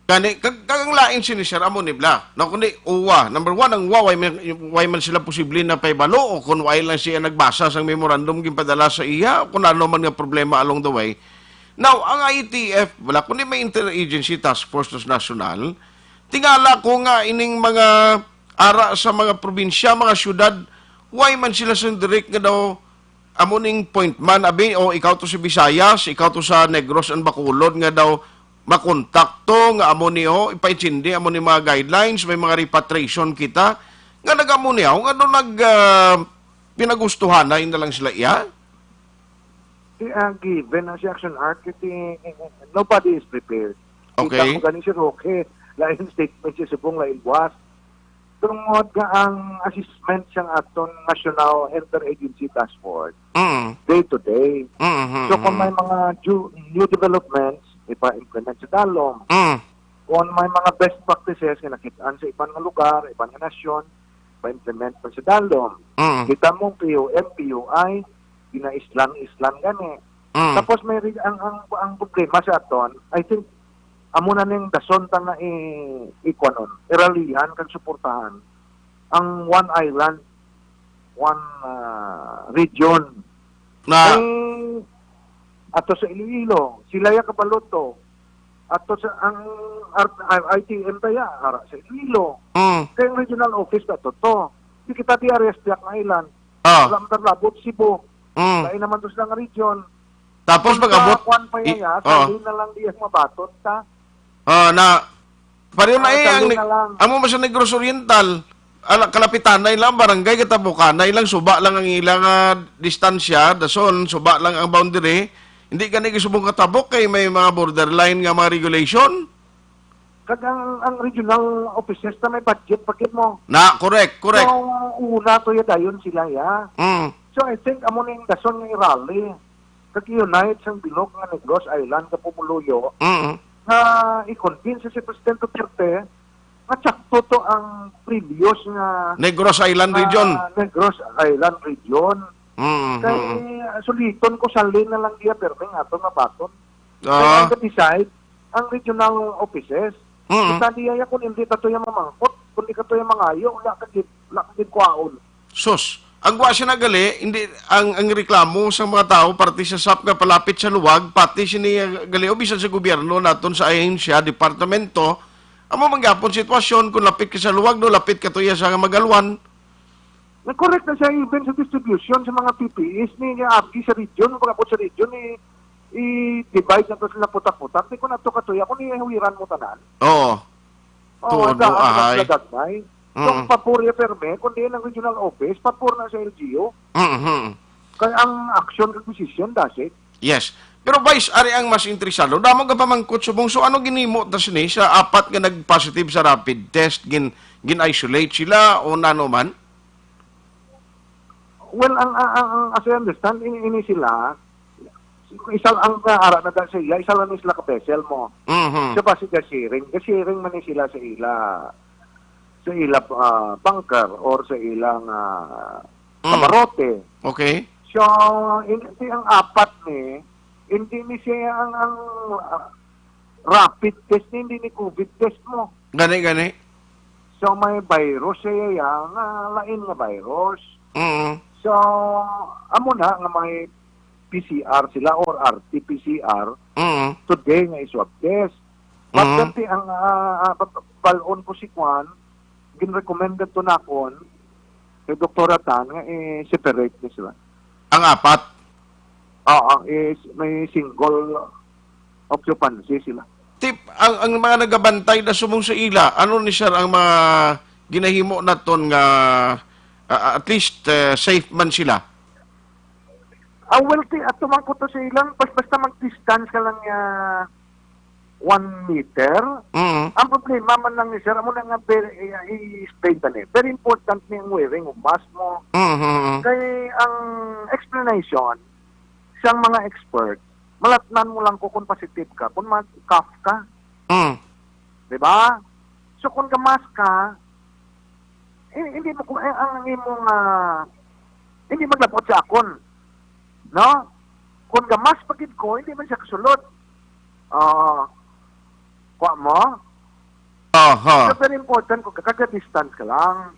Gani, kag, kag ang lain sini, sir, amo ni bla. No, kundi, uwa. Number one, ang uwa, why man, why man sila posible na pahibalo o kung why lang siya nagbasa sang memorandum ginpadala sa iya o kung ano man nga problema along the way. Now, ang I T F, wala kundi may interagency task force sa national. Tingala ko nga ining mga ara sa mga probinsya, mga syudad, why man sila sang direct nga daw amo ning point man, abi, o ikaw to sa Visayas, ikaw to sa Negros and Bacolod nga daw makontakto nga amo ni, o, ipaintindi amo ni mga guidelines, may mga repatriation kita, nga nag-amo ni, o, nga daw nag, ah, pinagustuhanay na lang sila iya? Di, ah, given na si Action Art, kasi, eh, eh, nobody is prepared. Okay. Kita mo gani si Roque, lain statement si Subong, lain buwas. Tungod nga ang assessment sang aton National Interagency Task Force, Mm. day to day. Mm, mm, So, kung mm. may mga ju-, new developments, ipa-implement sa dalom. Mm. Kung may mga best practices nga nakit-an sa iban nga lugar, iban nga nasyon, pa-implement pa sa dalom. Mm. Kita mo, P O M, P U I, ginaislan-islan gani. Mm. Tapos may re-, ang, ang, ang problema sa aton, I think, amo na ning dason ta nga i-, ikuanon, iralihan kag suportahan ang one island, one, ah, region. Na Eh, ato sa Iloilo, sila ya kabalo to. Ato sa ang R-, R-, I T M ta ya, ara sa Iloilo. Mm. Kay ang regional office na to, to. Di kita di Arias Piak nga island. Ah. Wala man labot Cebu. Mm. Lain naman to silang region. Tapos Kung pag-abot, sa kuwan pa i-, yan, ya, oh. Sali na lang di ang mabatot ta. Ah, na, pareho na Ah, eh, ang, sali na lang. Amo man sa Negros Oriental, ala, kalapitanay lang, barangay, katabukanay lang, suba lang ang ilang, ah, distansya, dason, suba lang ang boundary. Hindi ka na gisubong katabok kay may mga borderline nga mga regulation. Kag ang, ang regional offices na may budget pa gid mo. Na, correct, correct. So, una to ya dayon sila, ya. Mm. So, I think, amo na yung dason nga i-rally. Kag i-unite sang bilog nga Negros Island nga pumuluyo Mm. nga i-convince si Presidente Duterte nga tsakto to ang previous nga Negros Island nga region. Negros Island region. Mm, Kay, mm. ah, suliton ko sa lane na lang diya, pero may nga to nga baton. Ah. Kaya ang decide, ang regional offices, Mm. Kita diya ya kung hindi ta to ya mamangkot, kung di ka to ya mangayo, wala ka gid, wala ka gid kwaon. Sus, ang wa siya nagali, hindi, ang, ang reklamo sa mga tao, parte sa sap nga palapit sa luwag, pati sini, uh, gali, o bisan sa gobyerno naton, sa ahensya, departamento, amo man gyapon sitwasyon, kung lapit ka sa luwag, no, lapit ka to ya sa magalwan. Na correct na siya even sa distribution sa mga P P Es ni, ni abgi sa region, pag-abot sa region, ni i-divide na to sila putak-putak. Di ko na to katuya kung ihawiran mo tanan. Oo. Oo, Tuod ang mo, daan na ahay. Sila gagmay. So, Mm. Pabor ya perme, kundi ang regional office, pabor na sa L G U. Mm-hmm. Kaya ang action kag decision, dasig. Yes. Pero Vice, ari ang mas interesado. Damo nga pamangkot subong. So, ano ginimo ta sini sa apat nga nag-positive sa rapid test? Gin, gin-isolate sila o nano man? Well, ang, ang, ang, ang, as I understand, ini, ini sila, isa ang, ah, ara na da sa iya, isa lang ni sila ka vessel mo. Mhm. Sa base ga sharing, ga sharing man ni sila sa ila, sa ila, ah, bunker or sa ilang, ah, Mm. kamarote. Okay. So, in, di ang apat ni, hindi ni siya ang, ang, ah, rapid test ni, hindi ni covid test mo. Gani, gani. So, may virus siya ya, nga lain nga virus. Mm. So, amo na nga may P C R sila or R T P C R Mm. today nga i-swab test. But Mm. dati ang, ah, ah, bal-, balon ko si Kwan, ginrecommended to nakon kay Doktora Tan nga i-separate ni sila. Ang apat? Oo, is may single occupancy sila. Tip, ang, ang mga nagabantay na subong sa ila, ano ni sir ang mga ginahimo naton nga, ah, at least, eh, safe man sila? Ah, well, ti-, ato man ko to sa ilang, bas-, basta mag-distance ka lang, ah, one meter. Mm. Ang problema man lang ni sir, amo na nga, very, eh, i-explain ta ni. Very important ni ang wearing of mask mo. Mm, mm, mm. Kay ang explanation sang mga expert, malatnan mo lang ko kung positive ka, kung mag-cough ka. Mm. Di ba? So, kung ga-mask ka, eh, hindi mo, eh, ang imo nga Hindi maglabot sa akon. No? Kung gamas pa gid ko, hindi man siya kasulod. Ah, kwa mo? Aha. So, very important kung kakaga-distance ka lang.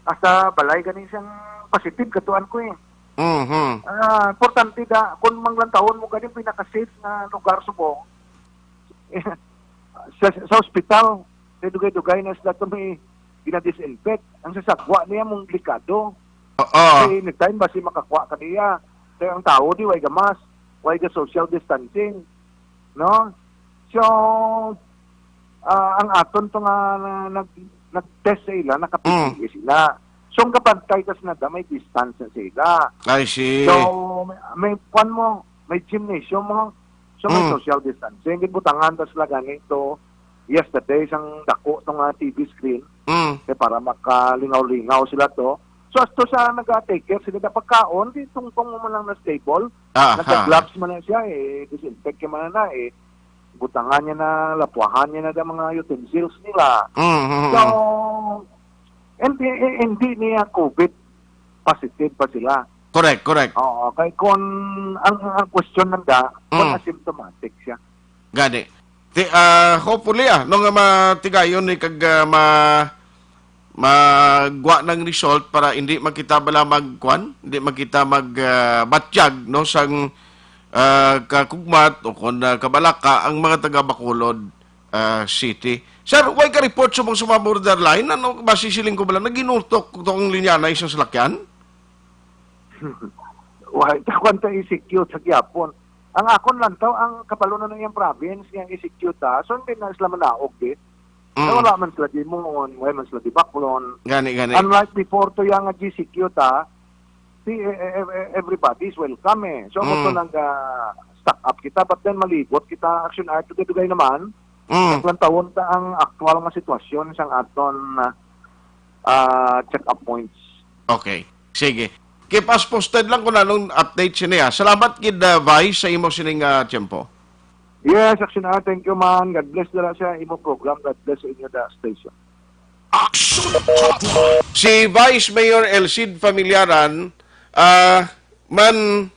Hasta balay gani siyang positive katuan ko eh. Mhm. Ah, importante da, kung manglantawon mo gani, pinaka-safe nga lugar subong. Sa, sa ospital, kay dugay-dugay na sila to may gina-disinfect. Ang sasagwa niya mong delikado. Oo. Kay anytime basi makakuha ka niya. Kay ang tao di way gamas, way ga social distancing. No? So, ah, ang aton to nga na, nag, nag-test sa ila, naka-P P E Mm. sila. So, ang kabantay kasi na da, may distance na sa ila. I see. So, may, may kwan mo, may gymnasium mo. So, may Mm. social distancing. Gibutangan ta sila gani to yesterday, isang dako to nga T V screen. Mm. Kay para makalingaw-lingaw sila to. So, asto sa nag-take care sila da pagkaon, di tungtong mo man lang na stable. Aha. Nagka-gloves man na siya, eh, disinfect ka man na, eh. Butangan niya na, lapuahan niya na ang mga utensils nila. Mm, mm, So, mm. hindi, eh, hindi niya COVID positive pa sila. Correct, correct. Oo, kay kung ang, ang question nanda, kung Mm. asymptomatic siya. Gani. Ti-, ah, hopefully, ah, no nga matigayon ni kag, ah, ma-, magwa ng result para hindi man kita bala magkuan, hindi man kita mag, ah, batyag, no, sang, ah, kakugmat o kung, ah, kabalaka ang mga taga Bacolod, ah, City. Sir, way ka report subong sa mga borderline? Ano, basi siling ko bala, naginultok to ang linya na isang salakyan? Wa, ikaw ang ta E C Q sa gihapon. Ang akon lang taw, ang kabalo na ng iyang province, nga E C Q ta, so hindi na sila manaog, eh. Mm. Kaya wala man sila di Mon, wala man sila di Baclon. Gani, gani. Unlike before to, yang G C Q ta, si, eh, eh, eh, everybody is welcome, eh. So, Mm. kung nag, ah, stock up kita, but then malibot kita, action art, dugay-dugay naman, Mm. Naglantawon ta ang aktual nga sitwasyon sang aton, ah, check-up points. Okay. Sige. Keep us posted lang kung anong update sini, ah. Salamat gid, ah, Vice, sa imo sining, ah, tiyempo. Yes, Action Hour, thank you, man. God bless dala sa imo program. God bless sa inyo, the station. Action Hotline. Si Vice Mayor Elcid Familiaran, ah, man,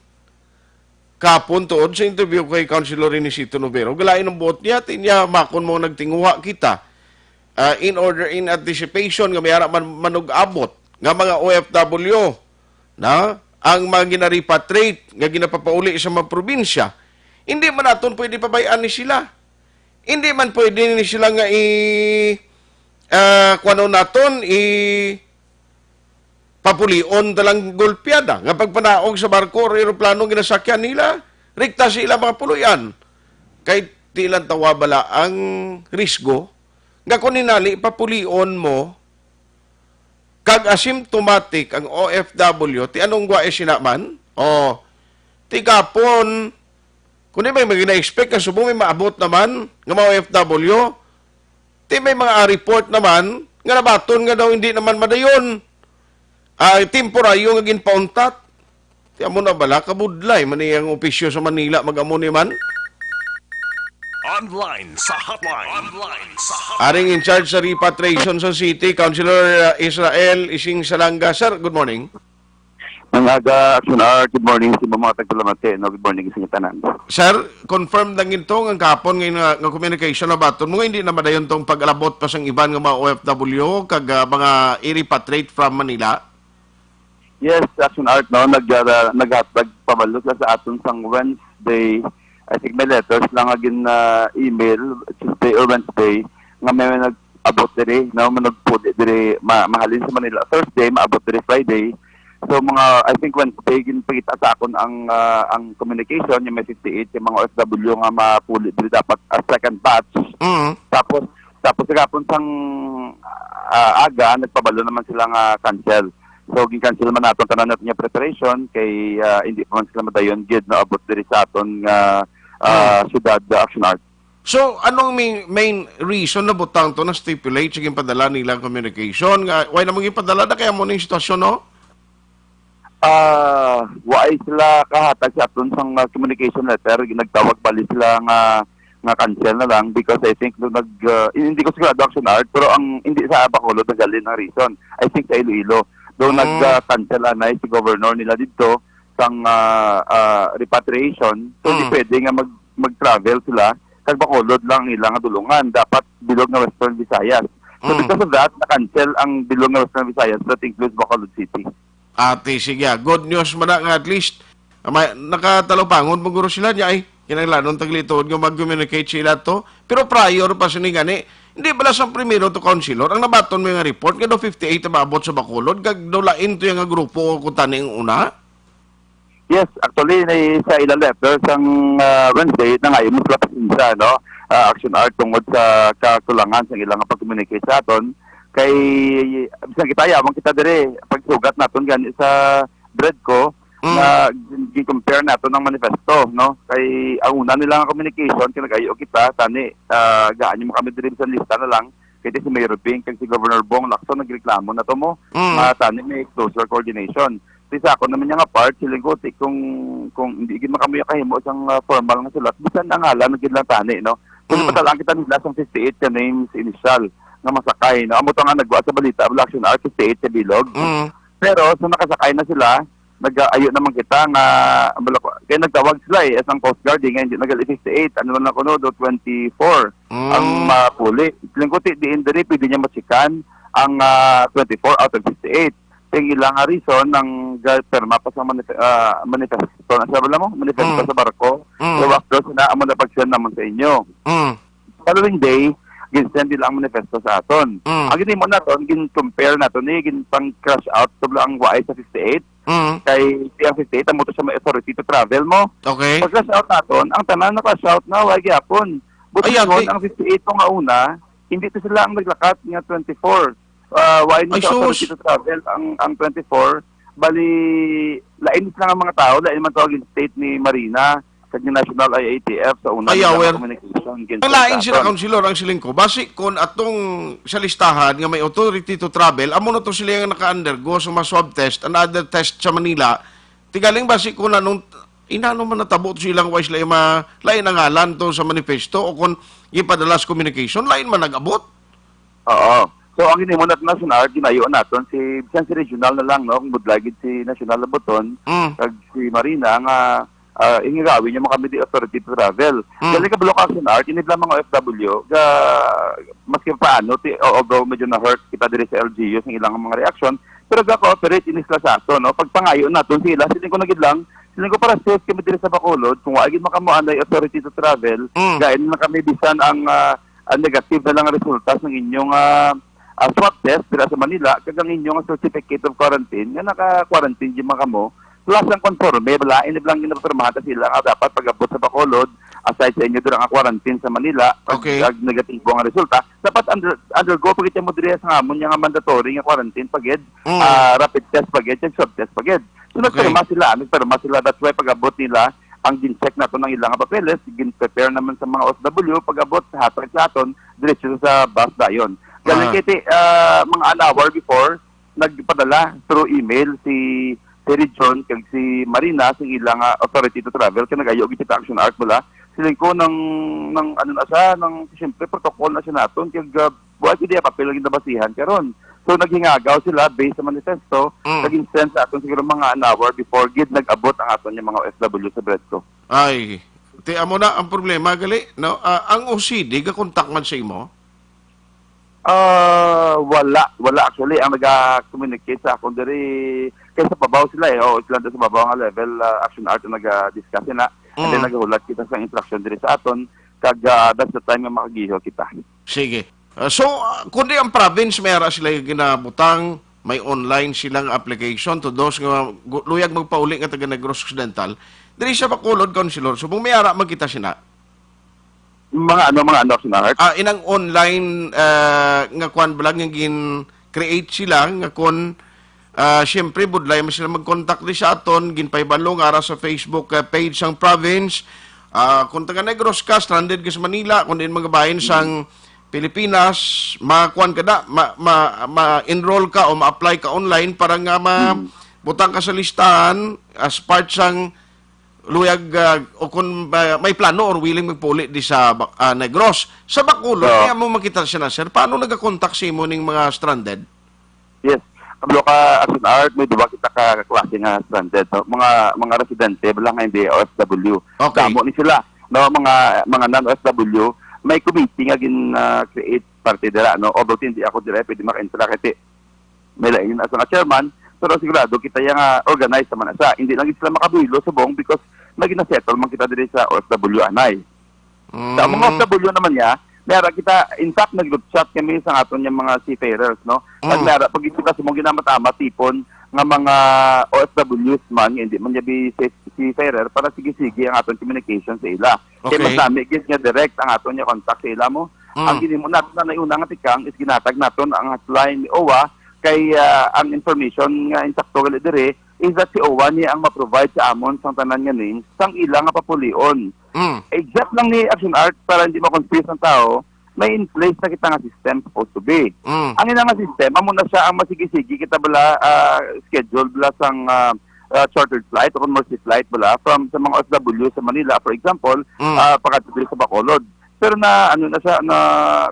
kapon tuod sa interview kay Councilor Renisito Novero, galain ang buot niya, ti niya, makon mo nagtinguha kita, ah, in order, in anticipation nga may ara man manug-abot nga mga O F W na ang mga gina-repatriate nga ginapapauli sa mga probinsya, hindi man naton pwede pabayaan ni sila. Hindi man pwede ni sila nga i, ah, kuwanon naton, i, papulion ta lang gulpiada nga pagpanaog sa barko or eroplano nga ginasakyan nila, rikta sa ilang mga puloy-an. Kay ti lang tawa bala ang risgo nga kung hinali papulion mo kag asymptomatic ang O F W, ti anong gwa sina man? O, ti kapon, kung di may mga gina-expect nga subong may maabot naman nga mga O F W, ti may mga report naman nga nabaton nga daw hindi naman madayon. Ay, temporaryo nga ginpauntat. Ti amo na bala, kabudlay man iyang opisyo sa Manila, mag-amo ni man. Online sa hotline. Online sa hotline. Aring in charge sa repatriation sa city, Councilor, uh, Israel Ising Salanga. Sir, good morning. Ang aga, Action Hour, good morning sa mga tagpalamati, no? Good morning sa inyo tanan. Sir, confirm lang ito nga kapon nga, nga, nga communication na baton mo nga hindi na madayon tong pag-alabot pa sang iban nga mga O F W kag, ah, mga i-repatriate from Manila? Yes, Action Art, no? Nag, ah, naghatag pabalo sa, sa aton sang Wednesday. I think may letters lang nga gin, ah, email, Tuesday or Wednesday, nga may nag-abot diri, no? Manugpuli diri, ma-, mahalin sa Manila Thursday, maabot diri Friday. So, mga, I think Wednesday, ginpakita sa akon ang, ah, ang communication, yung may sixty-eight, yung mga O F W nga mapuli diri dapat as second batch. Mm. Tapos, tapos sa gapon sang, ah, aga, nagpabalo naman sila nga cancel. So, gin-cancel man naton tanan naton nga preparation kay, ah, hindi pa man sila madayon gid naabot diri sa aton nga, ah, Mm. syudad, ah, Action Art. So, anong main, main reason na butang to na stipulate sa ginpadala nila communication? Nga, why naman ginpadala na kaya mo na yung sitwasyon, no? Ah, why sila kahatag sa aton sang, ah, communication letter? Nagtawag bali sila nga, nga cancel na lang because I think nung nag, ah, hindi ko sigurado Action Art, pero ang, hindi sa Bacolod nanggaling ang reason. I think sa Iloilo. Daw Mm. nag-cancel anay si governor nila didto sang, ah, ah, repatriation. So, di Mm. pwede nga mag-, mag-travel sila kag Bacolod lang ang ilang dulungan. Dapat bilog nga Western Visayas. So, Mm. because of that, na-cancel ang bilog nga Western Visayas, that includes Bacolod City. Ate, sige, ah. Good news man na nga at least, ah, may, nakatalupangod mo guro sila niya ay kinahanglanon taglituod nga mag-communicate sila to. Pero prior pa sini gani, hindi bala sang primero to, Councilor, ang nabaton mo nga report nga daw fifty-eight ang maabot sa Bacolod, kag daw lain to yung nga grupo o kung tani ang una? Yes, actually, na sa ilang letter sang, ah, Wednesday, nangayo mo sila pasensya, no? Ah, Action Art tungod sa kakulangan sa ilang pag-communicate sa aton. Kay, bisan kita, yaman kita dire, pagsugat naton gani sa Bredco, Mm. na gin-, gin-compare naton ang manifesto, no? Kay, ang una nila nga communication, kay nag-ayo kita, tani, ah, gaan mo kami dire sa lista na lang, kay si Mayor Bing, kag si Governor Bong Lacson, nagreklamo na to mo, Mm. nga tani may closer coordination. Ti sa ako naman nga part, siling ko, ti kung, kung hindi gid man kami kahimo sang, ah, formal nga sulat, bisan ang ngalan na gid lang tani, no? Kung Mm. ipatalaan kita nila sang fifty-eight ka names initial nga masakay, no? Amo to nga nagwa sa balita, wala Action Art, fifty-eight ka bilog. Mm. Pero sa nakasakay na sila, nag-ayo naman kita nga, wala ko, kaya nagtawag sila eh, as ang Coast Guard, eh, nga hindi nagal fifty-eight, ano lang kuno, do twenty-four ang Mm. mapuli. Siling ko, ti, diin diri, pwede niya machikan ang, ah, twenty-four out of fifty-eight. Ang ilang nga reason, ang ga-, perma pa sa manif-, ah, manifesto na sa, alam mo, manifesto Mm. sa barko. Mm. So, after sina, amo na pag-send naman sa inyo. Mm. Following day, gin-send nila ang manifesto sa aton. Mm. Ang ginimo naton, gin-compare naton ni, gin pang-cross out, tabla ang waay sa fifty-eight. Mm. Kay, ang fifty-eight, amo to siya may authority to travel mo. Okay. Pag-cross out naton, ang tanan na-cross out na, waay gyapon. But Ay, yun, ate. Ang fifty-eight ko nga una, hindi to sila ang naglakat nga twenty-four. Ah, waay ni Ay, sa authority sus. To travel ang, ang twenty-four. Bali, lain sila nga mga tao, lain man tawag yung state ni Marina, kag ni National I A T F sa una Ay, nila nga aware. Communication, Ang lain sila, Councilor, ang siling ko. Basi kon atong sa listahan nga may authority to travel, amo na to sila nga naka-undergo sa mga swab test and other test sa Manila. Tigaling basi kon anong, inano man natabo to silang wise lain ma-, lain ang ngalan to sa manifesto o kon ipadalas communication, lain man nag-abot. Oo. So, ang ginimo naton na sunar, ginayo naton si, bisan si regional na lang, no? Kung budlay gid si national na buton, Mm. kag si Marina, nga, ah, ingirawin niya mo kami di authority to travel. Mm. Galing ka block action art, ini lang mga O F W, ga, maski paano, ti, o, although medyo na-hurt kita diri sa L G U, sa ilang mga reaction, pero ga-cooperate ini sila sa ato, no? Pagpangayo naton sila, siling ko na gid lang, siling ko para safe kami diri sa Bacolod, kung wa gid makamuanay authority to travel, Mm. gain na kami bisan ang, ah, ang negative na lang ang resulta sa inyong, ah, ah, swab test dira sa Manila, kag ang inyong certificate of quarantine, nga naka-quarantine di man kamo, plus ang konforme, bala, ini lang ginapirmahan ta sila nga dapat pag-abot sa Bacolod, aside sa inyo dira nga quarantine sa Manila, pag Okay. ag negatibo ang resulta, dapat under-, undergo pa gid mo diri sa amon nga mandatory nga quarantine pa gid, Mm. ah, rapid test pa gid, kag swab test pa gid. So, Okay. nagpirma sila, nagpirma sila. That's why pag-abot nila, ang gin-check nato ng ilang papeles, gin-prepare naman sa mga O F W, pag-abot sa hatag sa aton, diretso sa bus dayon. Galing Ah. kay ti-, ah, mga an hour before, nagpadala through email si, si Region kag si Marina sa ilang, ah, authority to travel, kay nag-ayo gid kita action art bala. Siling ko ng, ng ano na siya, ng, siyempre, protocol na siya naton, kag, ah, buhay gid iya papel ang ginabasihan karon. So, naghingagaw sila based sa manifesto, Mm. nag-insend sa aton siguro mga an hour before gid nag-abot ang aton yung mga O F W sa Bredco. Ay, ti amo na ang problema, gali, no? Ah, ang O C D, gakontak man sa imo? Ah, wala. Wala, actually. Ang naga-communicate sa akon diri, kay sa babaw sila eh. Oo, sila sa babaw nga level, ah, action art ang naga-discuss na. And then, Mm. nagahulat kita sa instruction diri sa aton. Kag, ah, that's the time nga makagiho kita. Sige. Ah, so, ah, kundi ang province, may ara sila yung ginabutang, may online silang application to those nga gu-, luyag magpauli nga taga Negros Occidental. Diri sa Bacolod, Councilor, subong may ara magkita sina. Mga ano, mga ano, Sinahart? Ah, inang online, ah, nga kwan bala nga gin-create sila nga kon, ah, siyempre, budlay man sila mag-contact di sa aton, ginpahibalo nga ara sa Facebook, ah, page sang province. Ah, kung taga Negros ka, stranded ka sa Manila, kung diin mga bahin sang Pilipinas, makuan ka na, ma-, ma-, ma-enroll ka o ma-apply ka online para nga ma-, Mm. butang ka sa listahan as part sang luyag, ah, o kung, ah, may plano or willing magpauli di sa Ba-, ah, Negros. Sa Bacolod, Oo. Kaya mo makita siya na, sir. Paano nagakontak sa imo ning mga stranded? Yes. Kabalo ka, Action Art, may duwa kita ka klase nga stranded, no? Mga, mga residente, bala nga hindi O F W. Okay. Damo ni sila, no? Mga, mga non-O F W, may committee nga gin, ah, create parte dira, no? Although hindi ako dira pwede maka-interact kasi may lain na sa nga chairman, pero sigurado kita yang, ah, organized naman na siya. Hindi lang sila makabuhilo subong because may gina-settle man kita diri sa O F W anay. Sa mga Mm. O F W naman niya, may ara kita, in fact, nag-group chat kami sa aton nga mga seafarers, no? Pag Mm. may ara, pag ito kasi mong ginamat-amat tipon nga mga O F Ws man, nga hindi man niya bi-, seafarer, para sige-sige ang aton communication sa ila. Kaya Okay. mas nami gid nga direct ang aton nga contact sa ila mo. Mm. Ang ginimo naton na nauna nga tikang is ginatag naton ang hotline ni O W A, kay, ah, ang information nga insakto gali diri is that si O W A ni ang ma-provide sa amon sang tanan nga names sang ila nga papulion. Mm. Except lang ni Action Art, para hindi ma-confuse ang tao, may in place na kita nga system supposed to be. Mm. Ang ina nga system, amo na siya ang masigi-sigi kita bala, ah, schedule bala sang, ah, ah, chartered flight o mercy flight bala from sa mga O F W sa Manila, for example, Mm. ah, pakadto diri sa Bacolod. Pero na, ano na siya, na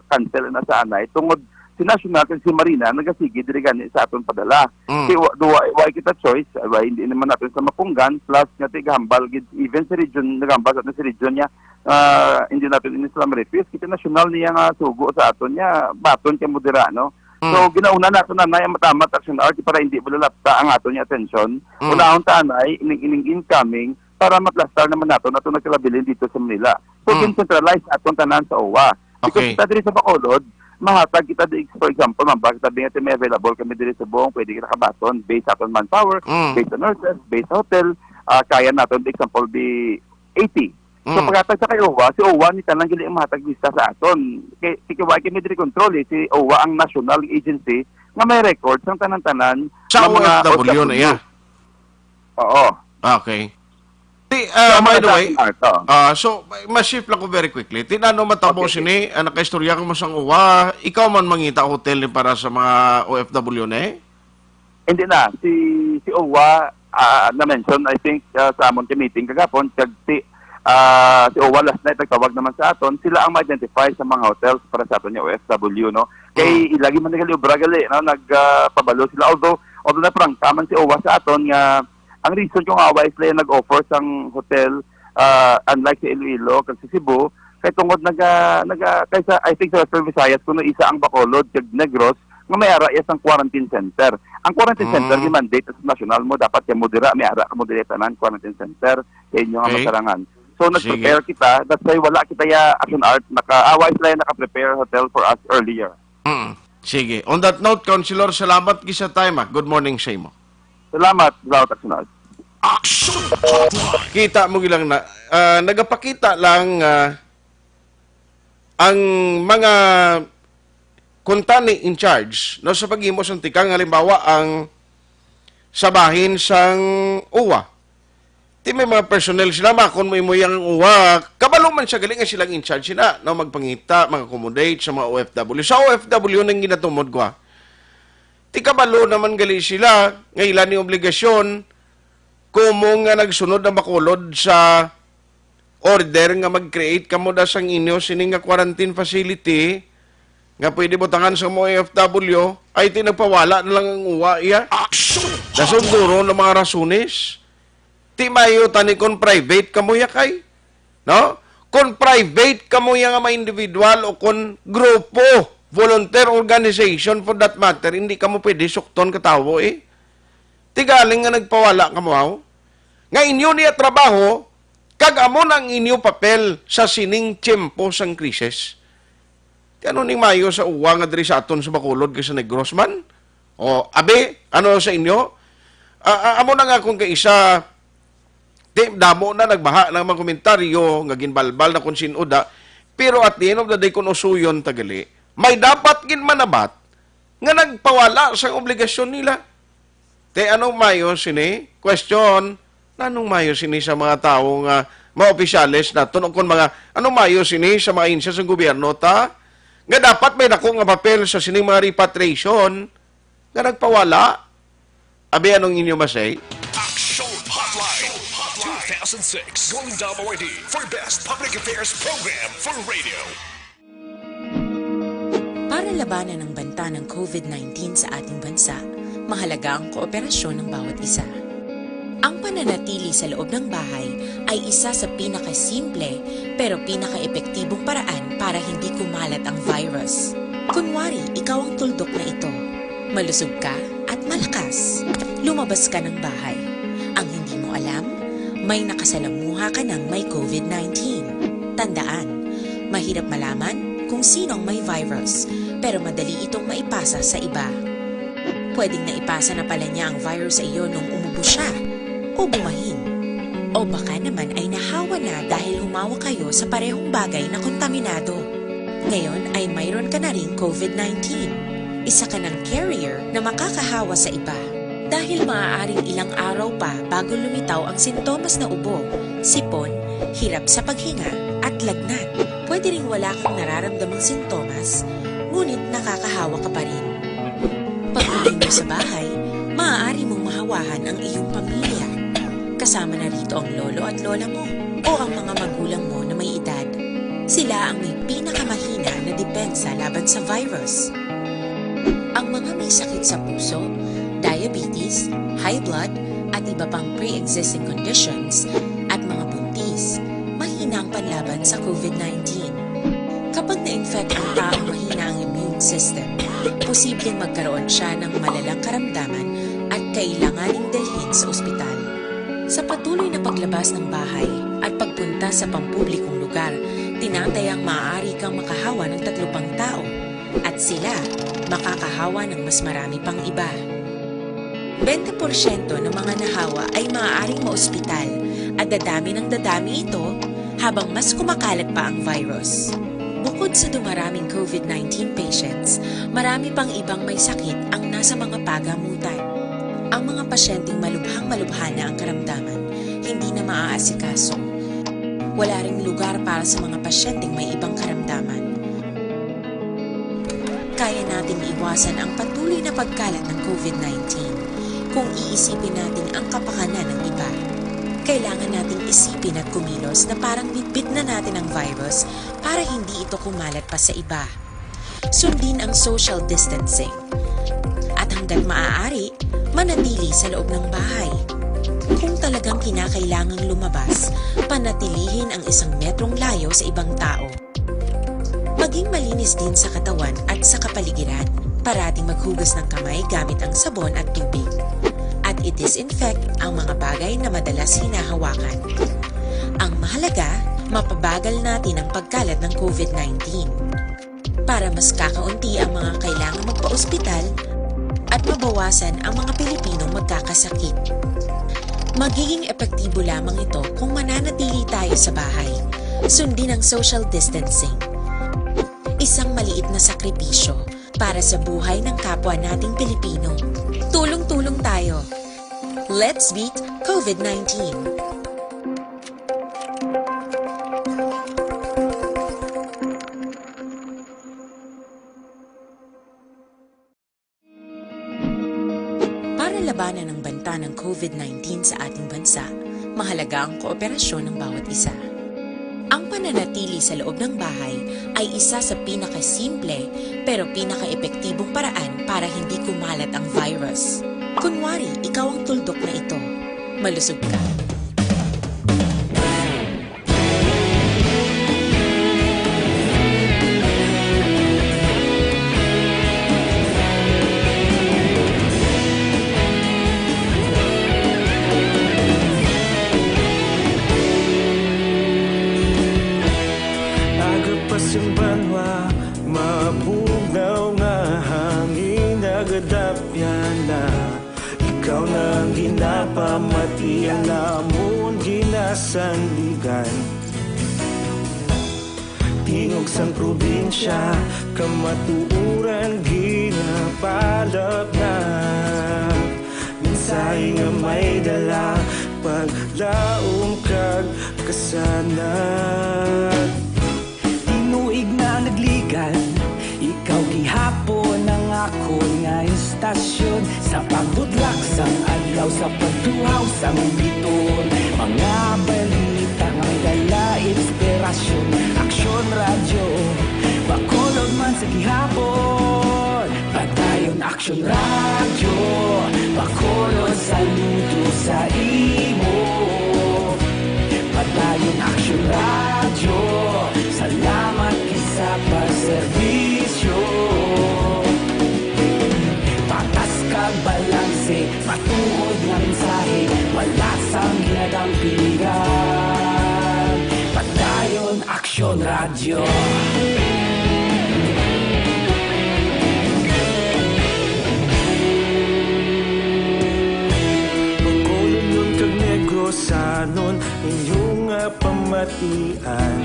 cancel na sa anay tungod si National kag si Marina nagasigi diri gani sa aton padala. Mm. Kay wa, do, wa, wa kita choice, wa, hindi naman natin sa mapunggan, plus nga tigahambal gid, even sa region, nagambal sa aton sa region niya, ah, hindi natin ini sila ma-refuse. Kita nasyonal niya nga sugo sa aton niya, baton kay mo dira, no? Mm. So, ginauna nato na na yung matamat action art para hindi malalapta ang aton niya atensyon. Mm. Unahon ta anay, ining, ining incoming, para maplastar naman nato na itong nagkalabilin dito sa Manila. So, Mm. gin-centralize aton tanan sa O W A. Because Okay. kita diri sa Bacolod, mahatag kita di, for example, mamba kita di nga may available kami diri sa buong, pwede kita kabaton based sa aton manpower, Mm. based sa nurses, based sa hotel, ah, kaya naton, for example, di eighty. So, Mm. paghatag sa kay O W A, si O W A ni tanan gili ang mahatag lista sa aton. Kay, si Kiwai kami diri control eh, si O W A ang national agency nga may record sang tanan-tanan Sa nga mga O F W na O F W. iya? Oo. Okay. Ti, ah, So, by the mga way, daan, ah, to. ah, so, ma-, ma-shift lang ko very quickly. Ti, ano matabo Okay, sini, ah, nakaistorya ko mo sang O W A, ikaw man mangita hotel ni para sa mga O F W na eh? Hindi na. Si, si O W A, ah, na-mention, I think, ah, sa amon ka meeting kagapon, kag si, ah, si O W A last night nagtawag naman sa aton, sila ang ma-identify sa mga hotels para sa aton nga O F W, no? Kay Mm. ilagi man nila obra gali, no? Nag, ah, pabalo sila. Although, although naprangka man si O W A sa aton nga ang reason kung awa sila yung nag-offer sang hotel, ah, unlike sa Iloilo kag sa Cebu, kay tungod naga, naga, kay sa, I think sa Western Visayas, kuno isa ang Bacolod kag Negros nga may ara iya sang quarantine center. Ang quarantine center, Mm. ni mandate sa national mo, dapat kamo dira, may ara kamo dira tanan, quarantine center, sa inyo nga Okay. masarangan. So, Sige. nag-prepare kita, that's why wala kita ya action art, naka, awa sila yung naka-prepare hotel for us earlier. Mm. Sige. On that note, Councilor, salamat gid sa time, ah. Good morning sa imo. Salamat, salamat, Action Art. Action Hotline. Kita mo gilang na, ah, nagapakita lang, ah, ang mga kuntani in charge, no, sa paghimo sang tikang, halimbawa, ang sa bahin sang O W A. Ti may mga personnel sila, makon mo imo yang uwa. Kabalo man siya gali nga silang in charge sila, no, magpangita, mag-accommodate sa mga O F W. Sa O F W nang ginatumod ko, ha. Ti kabalo naman gali sila nga ila ni obligasyon, kumo nga nagsunod ang Bacolod sa order nga mag-create kamo da sang inyo sini nga quarantine facility nga pwede butangan sa mga O F W, ay ti nagpawala na lang ang uwa iya. Action! Dasunduro ng mga rasones. Ti maayo tani kon private kamo ya kay, no? Kon private kamo ya nga mga individual o kon grupo, volunteer organization for that matter, hindi kamo pwede sukton ka tawo, eh. Ti galing nga nagpawala kamo, haw? Nga inyo niya trabaho, kag amo na ang inyo papel sa sining tiyempo sang krisis. Ti ano ning maayo sa uwa nga diri sa aton sa Bacolod kag sa Negros man? O, abi, ano sa inyo? A-, a-, amo na nga kung kaisa, ti, damo na nagbaha ng mga komentaryo nga ginbalbal na kung sin-o da. Pero at the end of the day, kung usuyon ta gali, may dapat gid manabat nga nagpawala sa obligasyon nila. Te, anong maayo sini? Question, anong maayo sini sa mga tawo nga mga opisyales naton o kon mga, anong maayo sini sa mga ahensya sa gobyerno ta nga dapat may dako nga papel sa sining mga repatriation nga nagpawala? Abi, anong inyo masay? Action Hotline two thousand six, Golden Dome Awardee for Best Public Affairs Program for Radio. Para labanan ang banta ng COVID nineteen sa ating bansa, Mahalaga ang kooperasyon ng bawat isa. Ang pananatili sa loob ng bahay ay isa sa pinakasimple pero pinakaepektibong paraan para hindi kumalat ang virus. Kunwari, ikaw ang tuldok na ito. Malusog ka at malakas. Lumabas ka ng bahay. Ang hindi mo alam, may nakasalamuha ka ng may covid nineteen. Tandaan, mahirap malaman kung sino ang may virus, pero madali itong maipasa sa iba. Pwedeng naipasa na pala niya ang virus sa iyo nung umubo siya, o bumahin. O baka naman ay nahawa na dahil humawak kayo sa parehong bagay na kontaminado. Ngayon ay mayroon ka na ring covid nineteen. Isa ka ng carrier na makakahawa sa iba. Dahil maaaring ilang araw pa bago lumitaw ang sintomas na ubo, sipon, hirap sa paghinga, at lagnat. Pwede ring wala kang nararamdamang sintomas, ngunit nakakahawa ka pa rin. Pag-uwi mo sa bahay, maaari mong mahawahan ang iyong pamilya. Kasama na rito ang lolo at lola mo o ang mga magulang mo na may edad. Sila ang may pinakamahina na depensa laban sa virus. Ang mga may sakit sa puso, diabetes, high blood, at iba pang pre-existing conditions, at mga buntis, mahina ang panlaban sa covid nineteen. Kapag na-infect ang taong mahina ang immune system, posibleng magkaroon siya ng malalang karamdaman at kailanganing dalhin sa ospital. Sa patuloy na paglabas ng bahay at pagpunta sa pampublikong lugar, tinatayang maaari kang makahawa ng tatlo pang tao, at sila makakahawa ng mas marami pang iba. Bente porsyento ng mga nahawa ay maaaring maospital, at dadami ng dadami ito habang mas kumakalat pa ang virus. Bukod sa dumaraming covid nineteen patients, marami pang ibang may sakit ang nasa mga pagamutan. Ang mga pasyenteng malubhang-malubha na ang karamdaman, hindi na maaasikaso. Wala ring lugar para sa mga pasyenteng may ibang karamdaman. Kaya nating iwasan ang patuloy na pagkalat ng covid nineteen kung iisipin natin ang kapakanan ng iba. Kailangan nating isipin at kumilos na parang bitbit na natin ang virus para hindi ito kumalat pa sa iba. Sundin ang social distancing. At hanggat maaari, manatili sa loob ng bahay. Kung talagang kinakailangang lumabas, panatilihin ang isang metrong layo sa ibang tao. Maging malinis din sa katawan at sa kapaligiran. Parating maghugas ng kamay gamit ang sabon at tubig. At i-disinfect ang mga bagay na madalas hinahawakan. Ang mahalaga, mapabagal natin ang pagkalat ng covid nineteen. Para mas kakaunti ang mga kailangang magpa-ospital at mabawasan ang mga Pilipinong magkakasakit. Magiging epektibo lamang ito kung mananatili tayo sa bahay. Sundin ang social distancing. Isang maliit na sakripisyo para sa buhay ng kapwa nating Pilipino. Tulong-tulong tayo. Let's beat covid nineteen. Para labanan ang banta ng covid nineteen sa ating bansa, mahalaga ang kooperasyon ng bawat isa. Ang pananatili sa loob ng bahay ay isa sa pinakasimple pero pinakaepektibong paraan para hindi kumalat ang virus. Kunwari, ikaw ang tuldok na ito. Malusog ka. Aga pa sing banwa, mabugnaw nga hangin nagadapyan na. Ikaw na ang ginapamati, ang amon ginasandigan. Tingog sang probinsya, kamatuoran ginapalapnag. Mensahe nga may dala, paglaom kag kasanag. Tinuig na nagligan, ikaw gihapon ang akon nga istasyon. Sa pagbudlak sang adlaw, sa pagtuhaw sang biton, mga balita nga may dala inspirasyon. Aksyon Radyo, Bacolod man sa gihapon. Padayon Aksyon Radyo, bakulod saludo sa imo. Padayon Aksyon Radyo, salamat gid sa pagserbisyo. Patas kag balanse, matuod nga mensahe, wala sang ginadampigan. Padayon Aksyon Radyo. Bacolodnon kag Negrosanon, inyo nga pamatian.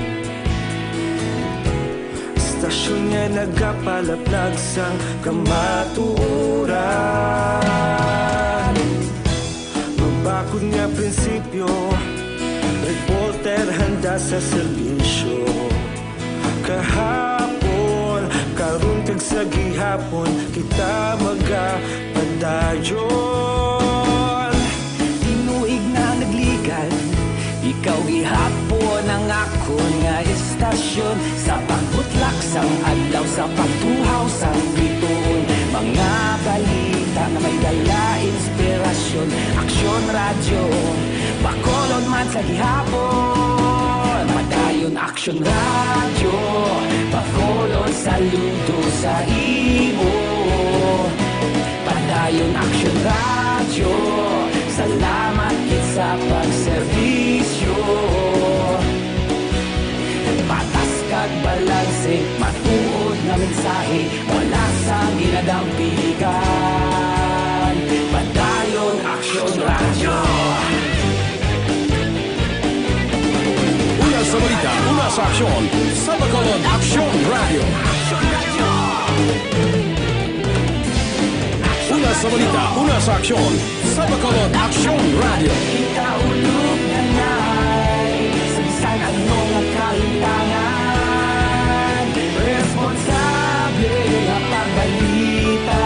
Istasyon nga nagapalaplag sang kamatuoran. Mabakod nga prinsipyo, reporter handa sa serbisyo. Kahapon, karon kag sa gihapon, kita magapadayon. Tinuig na nagligan, ikaw gihapon ang akon nga istasyon. Sa pagbutlak sang adlaw, sa pagtuhaw sang bituon, mga balita nga may dala inspirasyon. Aksyon Radyo, Bacolod man sa gihapon. Padayon Aksyon Radyo, bakulod saludo sa imo. Padayon Aksyon Radyo, salamat gid sa pagserbisyo. Patas kag balanse, matuod nga mensahe, wala sang ginadampigan. Padayon Aksyon Radyo. Una sa balita, una sa aksyon, sa Bacolod Aksyon Radyo. Una sa balita, una sa aksyon, sa Bacolod Aksyon Radyo. Kita ulog na nay, sa bisan ano nga kahitangan, responsable nga pagbalita.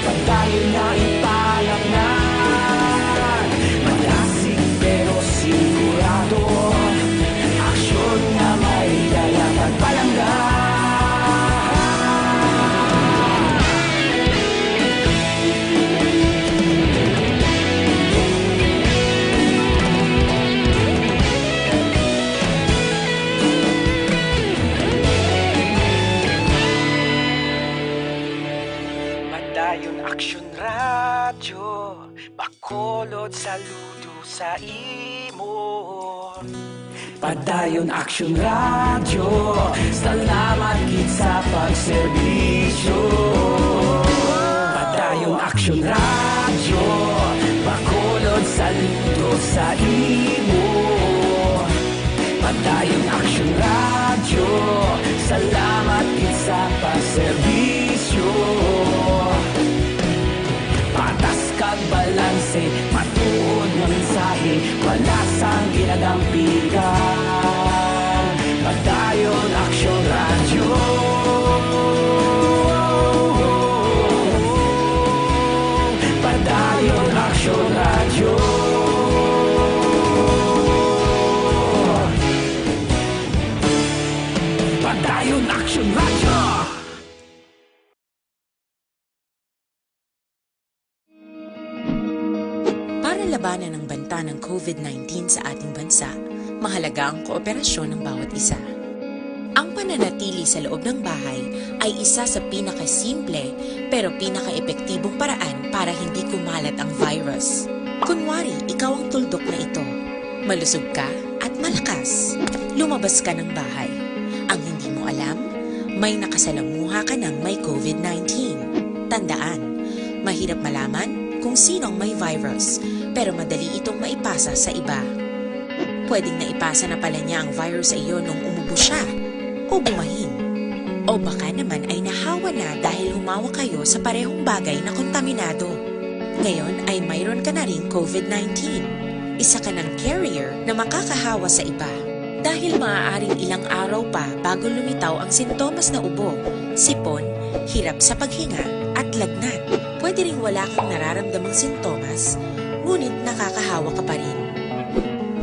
Padayon na ipalapnan, madasig pero sigurado. Aksyon nga may dala kag palangga. Padayon Aksyon Radyo, bakulod saludo sa imo. Padayon Aksyon Radyo, salamat gid sa pagserbisyo. Padayon Aksyon Radyo, bakulod saludo sa imo. Padayon Aksyon Radyo, salamat gid sa pagserbisyo. Patas kag balanse, matuod nga mensahe, wala sang ginadampigan. Padayon Aksyon Radyo. Padayon Aksyon Radyo. Padayon Aksyon Radyo. Para labanan ang banta ng COVID nineteen sa ating bansa, mahalaga ang kooperasyon ng bawat isa. Ang pananatili sa loob ng bahay ay isa sa pinakasimple pero pinakaepektibong paraan para hindi kumalat ang virus. Kunwari, ikaw ang tuldok na ito. Malusog ka at malakas. Lumabas ka ng bahay. Ang hindi mo alam, may nakasalamuha ka ng may COVID nineteen. Tandaan, mahirap malaman kung sino ang may virus, pero madali itong maipasa sa iba. Pwedeng naipasa na pala niya ang virus sa iyo nung umubo siya o bumahin. O baka naman ay nahawa na dahil humawa kayo sa parehong bagay na kontaminado. Ngayon ay mayroon ka na ring COVID nineteen. Isa ka ng carrier na makakahawa sa iba. Dahil maaaring ilang araw pa bago lumitaw ang sintomas na ubo, sipon, hirap sa paghinga, at lagnat. Pwede ring wala kang nararamdamang sintomas, ngunit nakakahawa ka pa rin.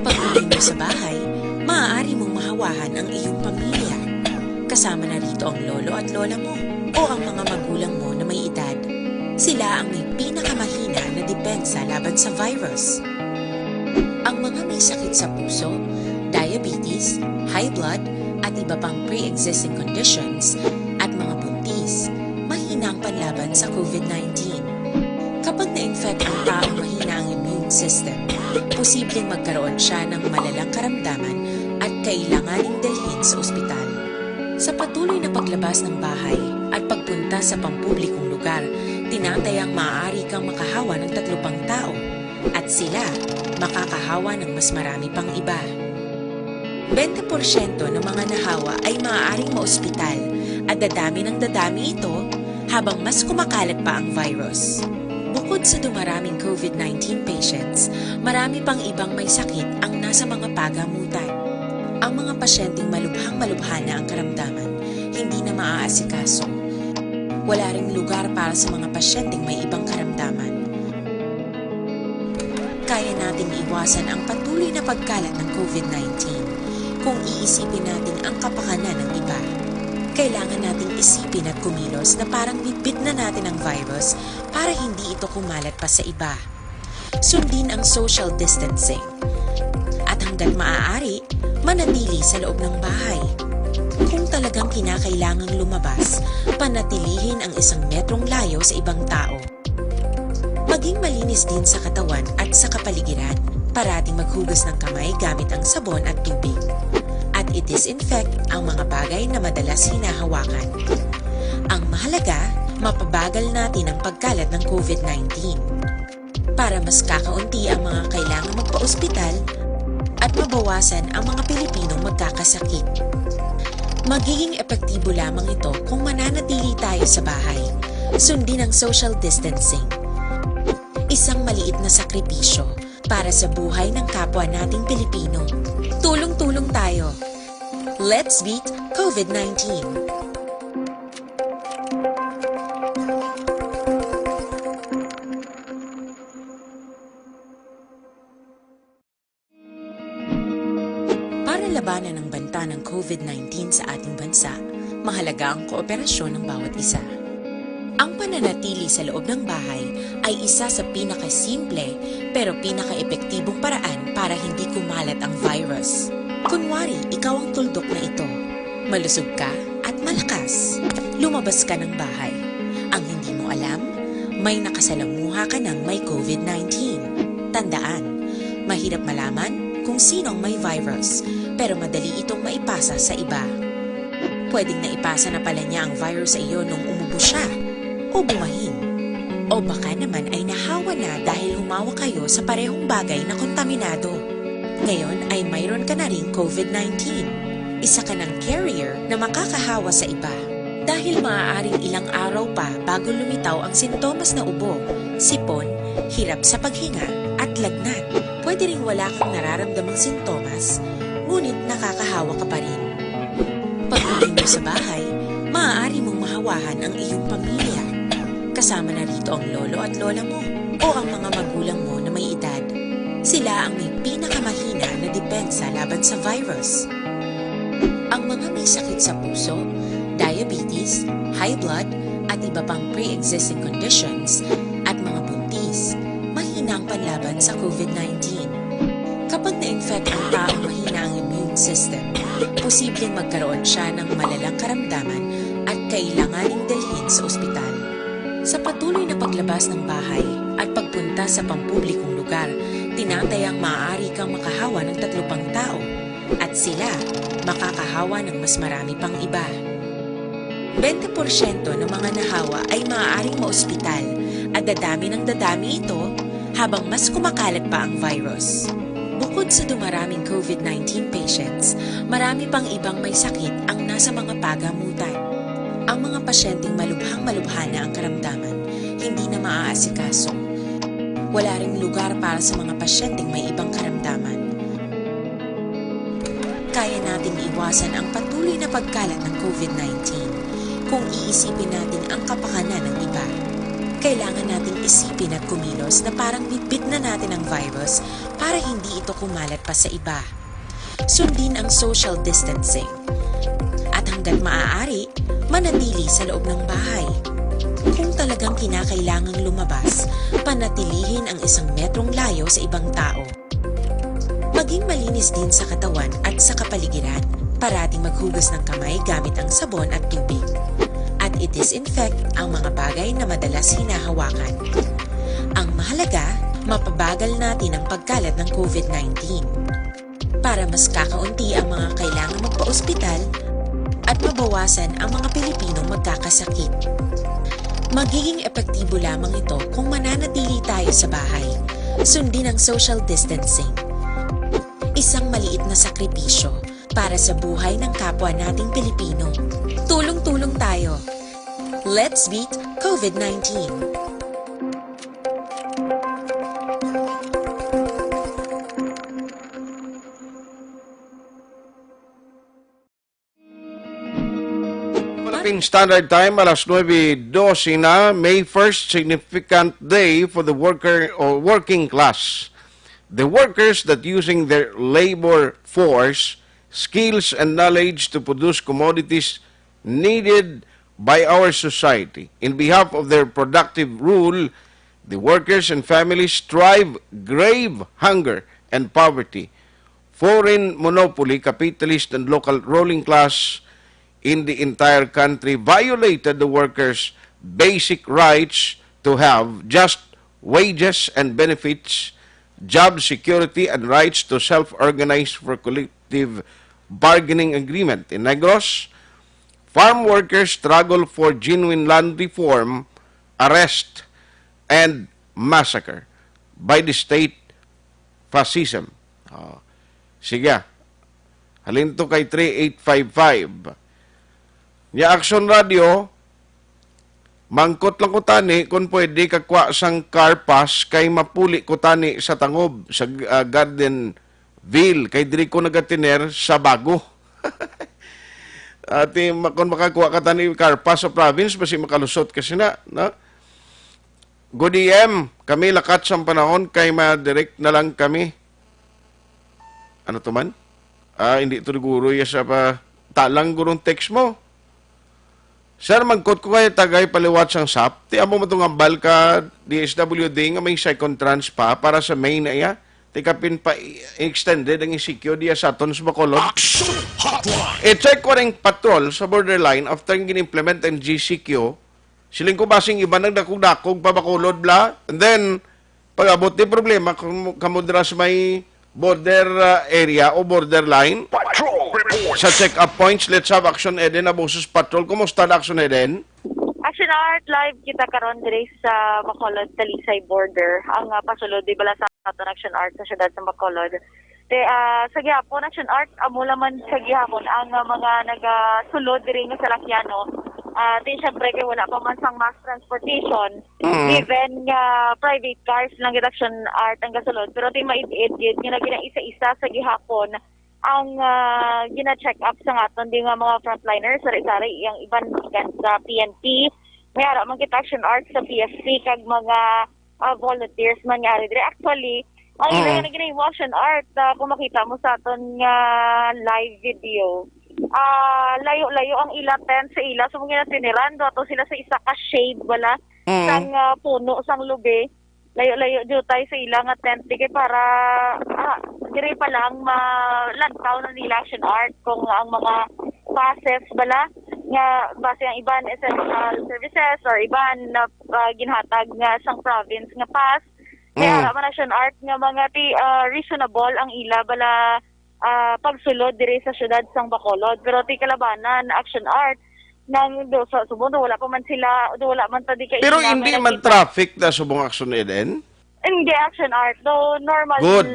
Pag-uwi mo sa bahay, maaari mong mahawahan ang iyong pamilya. Kasama na rito ang lolo at lola mo. o ang mga magulang mo na may edad. Sila ang may pinakamahina na depensa laban sa virus. Ang mga may sakit sa puso, diabetes, high blood, at iba pang pre-existing conditions, at mga buntis, mahina ang panlaban sa COVID nineteen. Kapag na-infect ang taong mahina ang immune system, posibleng magkaroon siya ng malalang karamdaman at kailanganing dalhin sa ospital. Sa patuloy na paglabas ng bahay at pagpunta sa pampublikong lugar, tinatayang maaari kang makahawa ng tatlo pang tao, at sila makakahawa ng mas marami pang iba. Bente porsyento ng mga nahawa ay maaaring maospital, at dadami ng dadami ito habang mas kumakalat pa ang virus. Bukod sa dumaraming COVID nineteen patients, marami pang ibang may sakit ang nasa mga pagamutan. Ang mga pasyenteng malubhang-malubha na ang karamdaman, hindi na maaasikaso. Wala ring lugar para sa mga pasyenteng may ibang karamdaman. Kaya nating iwasan ang patuloy na pagkalat ng COVID nineteen kung iisipin natin ang kapakanan ng iba. Kailangan nating isipin at kumilos na parang bitbit na natin ang virus para hindi ito kumalat pa sa iba. Sundin ang social distancing. At hanggat maaari, manatili sa loob ng bahay. Kung talagang kinakailangang lumabas, panatilihin ang isang metrong layo sa ibang tao. Maging malinis din sa katawan at sa kapaligiran. Parating maghugas ng kamay gamit ang sabon at tubig. At i-disinfect ang mga bagay na madalas hinahawakan. Ang mahalaga, mapabagal natin ang pagkalat ng COVID nineteen. Para mas kakaunti ang mga kailangang magpa-ospital at mabawasan ang mga Pilipinong magkakasakit. Magiging epektibo lamang ito kung mananatili tayo sa bahay. Sundin ang social distancing. Isang maliit na sakripisyo para sa buhay ng kapwa nating Pilipino. Tulong-tulong tayo. Let's beat COVID nineteen. Para labanan ang banta ng COVID nineteen sa ating bansa, mahalaga ang kooperasyon ng bawat isa. Ang pananatili sa loob ng bahay ay isa sa pinakasimple pero pinakaepektibong paraan para hindi kumalat ang virus. Kunwari, ikaw ang tuldok na ito. Malusog ka at malakas. Lumabas ka ng bahay. Ang hindi mo alam, may nakasalamuha ka ng may COVID nineteen. Tandaan, mahirap malaman kung sino ang may virus, pero madali itong maipasa sa iba. Pwedeng naipasa na pala niya ang virus sa iyo nung umubo siya, o bumahin. O baka naman ay nahawa na dahil humawak kayo sa parehong bagay na kontaminado. Ngayon ay mayroon ka na ring COVID nineteen. Isa ka ng carrier na makakahawa sa iba. Dahil maaaring ilang araw pa bago lumitaw ang sintomas na ubo, sipon, hirap sa paghinga, at lagnat. Pwede ring wala kang nararamdamang sintomas, ngunit nakakahawa ka pa rin. Pag-uwi mo sa bahay, maaari mong mahawahan ang iyong pamilya. Kasama na rito ang lolo at lola mo o ang mga magulang mo na may edad. Sila ang may pinakamahina na depensa laban sa virus. Ang mga may sakit sa puso, diabetes, high blood, at iba pang pre-existing conditions, at mga buntis, mahina ang panlaban sa COVID nineteen. Kapag na-infect ang taong mahina ang immune system, posibleng magkaroon siya ng malalang karamdaman at kailanganing dalhin sa ospital. Sa patuloy na paglabas ng bahay at pagpunta sa pampublikong lugar, tinatayang maaari kang makahawa ng tatlo pang tao, at sila makakahawa ng mas marami pang iba. Bente porsyento ng mga nahawa ay maaaring maospital, at dadami ng dadami ito habang mas kumakalat pa ang virus. Bukod sa dumaraming COVID nineteen patients, marami pang ibang may sakit ang nasa mga pagamutan. Ang mga pasyenteng malubhang-malubha na ang karamdaman, hindi na maaasikaso. Wala ring lugar para sa mga pasyenteng may ibang karamdaman. Kaya nating iwasan ang patuloy na pagkalat ng COVID nineteen kung iisipin natin ang kapakanan ng iba. Kailangan nating isipin at kumilos na parang bitbit na natin ang virus para hindi ito kumalat pa sa iba. Sundin ang social distancing. At hanggat maaari, Manatili sa loob ng bahay. Kung talagang kinakailangang lumabas, panatilihin ang isang metrong layo sa ibang tao. Maging malinis din sa katawan at sa kapaligiran. Parating maghugas ng kamay gamit ang sabon at tubig. At i-disinfect ang mga bagay na madalas hinahawakan. Ang mahalaga, mapabagal natin ang pagkalat ng COVID nineteen. Para mas kakaunti ang mga kailangan magpa-ospital at mabawasan ang mga Pilipinong magkakasakit. Magiging epektibo lamang ito kung mananatili tayo sa bahay. Sundin ang social distancing. Isang maliit na sakripisyo para sa buhay ng kapwa nating Pilipino. Tulong-tulong tayo. Let's beat COVID nineteen. Philippine Standard Time, alas nuebe doce na, May first, significant day for the worker or working class. The workers that using their labor force, skills, and knowledge to produce commodities needed by our society. In behalf of their productive rule, the workers and families strive grave hunger and poverty. Foreign monopoly, capitalist, and local ruling class in the entire country violated the workers' basic rights to have just wages and benefits, job security, and rights to self-organize for collective bargaining agreement. In Negros, farm workers struggle for genuine land reform, arrest, and massacre by the state fascism. Oh. Sige. Halin to kay three eight five five. Nya Action Radio, mangkot lang ko tani kung pwede kakwa sang car pass kay mapuli ko tani sa tangob sa ah, Gardenville kay diri ko nagatiner sa bago. Ati, ma- kung makakuha ka tani car pass sa province, basi makalusot ka sina, no? Good E M, kami lakat sang panahon kay ma-direct na lang kami. Ano to man? Ah, hindi to guro ya sa pa talang gurong text mo. Sir, mangkot ko kay tagay paliwat sang sap. Ti amo mo tong ambal ka D S W D nga may second tranche pa para sa May na iya. Ti kapin pa i- extended ang E C Q diya sa aton sa Bacolod. Action Hotline! I-check ko ring patrol sa borderline after nga gin-implement ang G C Q. Siling ko basing iban nagdakog-dakog pa Bacolod bla. And then, pag-abot di problema, kamo kamo dira sa may border ah, area o borderline. Patrol report! Sa check-up points, let's have Action Eden, Abusos Patrol. Kumusta na Action Eden? Action Art, live kita karon diri sa Bacolod Talisay border. Ang ah, pasulod di bala sa aton Action Art sa siyudad sa Bacolod. Te, ah, sa gihapon, Action Art, amo naman sa gihapon ang ah, mga nagasulod diri nga salakyan, no? Ah, di syempre kay wala pa man sang mass transportation, Mm. Given nga private cars lang gid Action Art ang gasulod, pero di maid-id gid nga nagina isa-isa sa gihapon ang ah, gina-check up sa aton di nga mga frontliners, sari-sari ang iban gikan sa P N P, may ara man kita Action Art sa P F C kag mga ah, volunteers man nga ari diri. Actually, ang ila Mm. nga ginahimo Action Art, ah, kung makita mo sa aton nga live video, ah, layo-layo ang ila tent sa ila. So, mga natiniran, do ato sila sa isa ka shade, wala, Mm. sang ah, puno, sang lubi. Layo-layo jud tayo sa ila nga tent, di kay para ah, diri pa lang malantaw na nila Action Art kung ang mga passes bala nga base ang iban essential services or iban na ah, ginhatag nga sang province nga pass. May Mm. ara man Action Art nga mga ti ah, reasonable ang ila bala ah, pagsulod diri sa siyudad sang Bacolod. Pero ti kalabanan Action Art nang do sa subong do wala pa man sila do wala man ta di kay Pero ina hindi may man nakita. Traffic na subong Action Eden? Hindi Action Art, do normal, Good.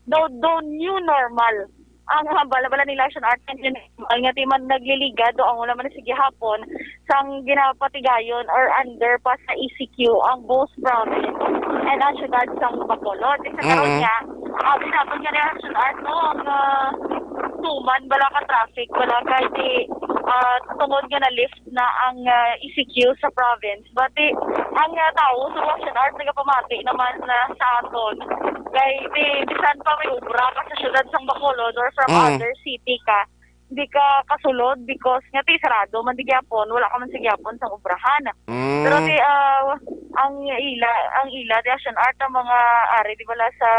do do new normal. Ang bala-bala nila Action Art and yun, ang nga ti man nagliligad do ang wala man sige hapon sang ginapatigayon or under pa sa E C Q ang Boss Province and ang syudad sang Bacolod. Sa karon Mm. nga, ah, binatod nga ni Action Art no ang ah, tuman bala ka traffic bala kay di ah, tungod nga na lift na ang ah, E C Q sa province. But eh, ang ah, tao sa Action Art nagapamati naman na sa aton. Kay di, bisan pa may obra ka sa syudad sang Bacolod or from Mm. other city ka, di ka kasulod because nga ti sarado man di gyapon, wala ka man sa gyapon sa obrahan. Pero Mm. ti, ah, ang ila, ang ila, ti Action Art, ang mga ari, di bala, sa,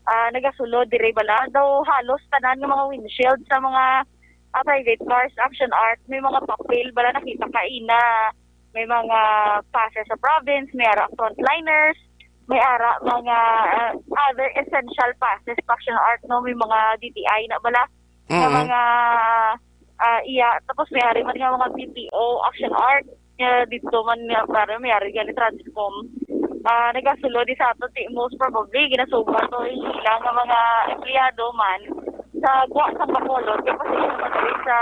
ah, nagasulod diri bala, daw halos tanan nga mga windshield sa mga, ah, private cars, Action Art, may mga papel bala nakita kaina. May mga passes sa province, may ara frontliners, may ara mga, ah, other essential passes sa Action Art, no? May mga D T I na bala nga Mm. mga, ah, iya. Tapos may ari man nga mga B P O, Action Art, nga dito man nga, para may ari gani Transcom. Ah, nagasulod di sa ato, ti, most probably, ginasuba to ila nga mga empleyado man sa gwa sa Bacolod, kay pasensya man diri sa,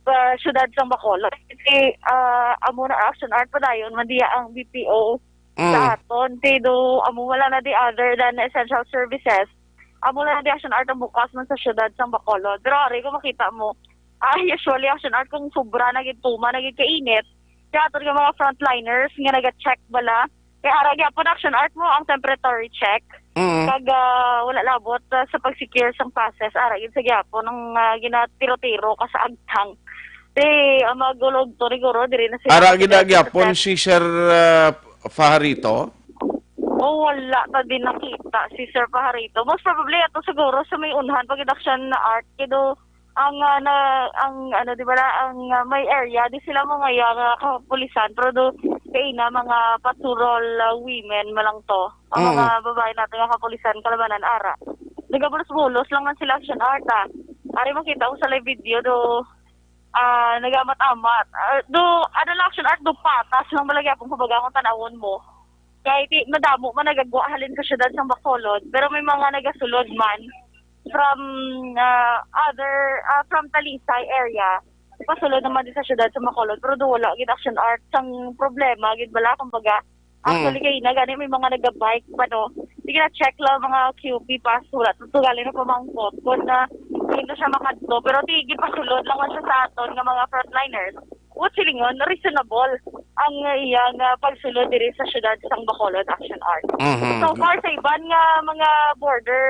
sa syudad sang Bacolod. Kasi, ah, amo na Action Art padayon man diya ang B P O sa Mm. aton. Ti do, amo wala na di other than essential services. Amo lang di Action Art ang bukas man sa syudad sang Bacolod. Pero ari ko makita mo, ah, usually Action Art kung sobra na gid, tuma na gid kainit, kaya aton nga mga frontliners nga naga-check bala, kaya ara gyapon Action Art mo ang temporary check. Mm. Kag, ah, wala labot, ah, sa pag-secure sang passes, ara gid sa gyapon ang, ah, ginatiro-tiro ka sa agtang. Ti, ang magulog to, siguro, diri na sila Ara gid sa gyapon Sir. si Sir, ah, Fajarito? Oh, wala ta din nakita si Sir Pajarito. Most probably, ato siguro sa may unhan pag Action Art, kido ang, ah, na, ang, ano, di ba na, ang, ah, may area, di sila mga iya nga kapulisan, pero do, kay na mga patrol, ah, women man lang to. Ang mga Mm. babae natin nga kapulisan, kalabanan, ara. Nagabulos-bulos lang man sila Action Art, ah. Ari makita ko sa live video, do, ah, nagamat-amat. Ah, do, ano lang, Action Art, do patas lang malagi akong kumbaga kung tanawon mo. Kay ti, madamo man nagagwa halin sa syudad sang Bacolod, pero may mga nagasulod man from, ah, other, ah, from Talisay area. Pasulod naman din sa syudad sa Bacolod, pero do wala gid Action Art sang problema gid bala, kumbaga. Actually, Mm. kay na gani may mga naga-bike pa, no? Sige na, check lang mga Q P pass, wala to, to galing na pamangkot kung na hindi siya makadto. Pero ti, gipasulod lang man siya sa aton nga mga frontliners. What silingon, reasonable ang iyang, ah, pagsulod diri sa syudad sang Bacolod, Action Art. Mhm. So far, sa iban nga mga border,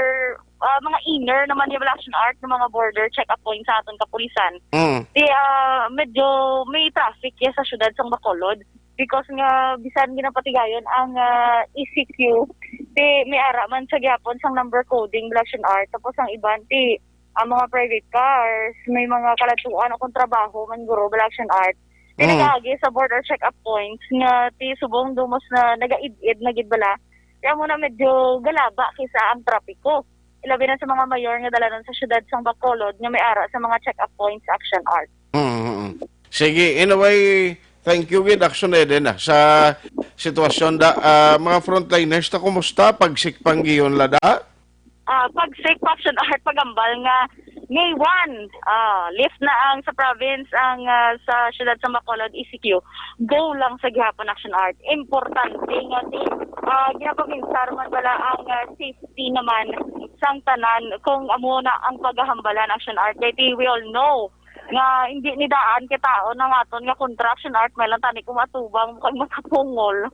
ah, mga inner naman yung Action Art, ng mga border check-up point sa aton kapulisan, Mm. di, ah, medyo may traffic ya sa syudad sang Bacolod. Because nga, bisan ginapatigayon ang, ah, E C Q, ti may ara man sa gihapon sang number coding, Action Art. Tapos ang iban, ti ang mga private cars, may mga kaladtuan o kung trabaho man guro, Action Art. Ti Mm. nagaagi sa border check-up points nga ti subong dumos na nagaid-id na gid bala. Kaya mo na medyo galaba kaysa ang trapiko. Ilabi na sa mga mayor nga dalanon sa syudad sang Bacolod nga may ara sa mga check-up points, Action Art. Mm, mm, mm. Sige, in a way, thank you gid, Action Eden, ah, sa sitwasyon da, ah, mga frontliners ta, kumusta? Pagsikpang giyon la da? Ah, pag-, safe, Action Art, pagambal nga May one, ah, lift na ang sa province, ang, ah, sa syudad sa Bacolod, E C Q. Go lang sa gihapon, Action Art. Importante nga ti, ah, ginapaminsan man bala ang, ah, safety naman sang tanan kung amo na ang paghahambalan, Action Art. Kay ti, we all know nga hindi ni daan kay taon ang aton nga kontra, Action Art, may lang tani kung matubang kag makapungol.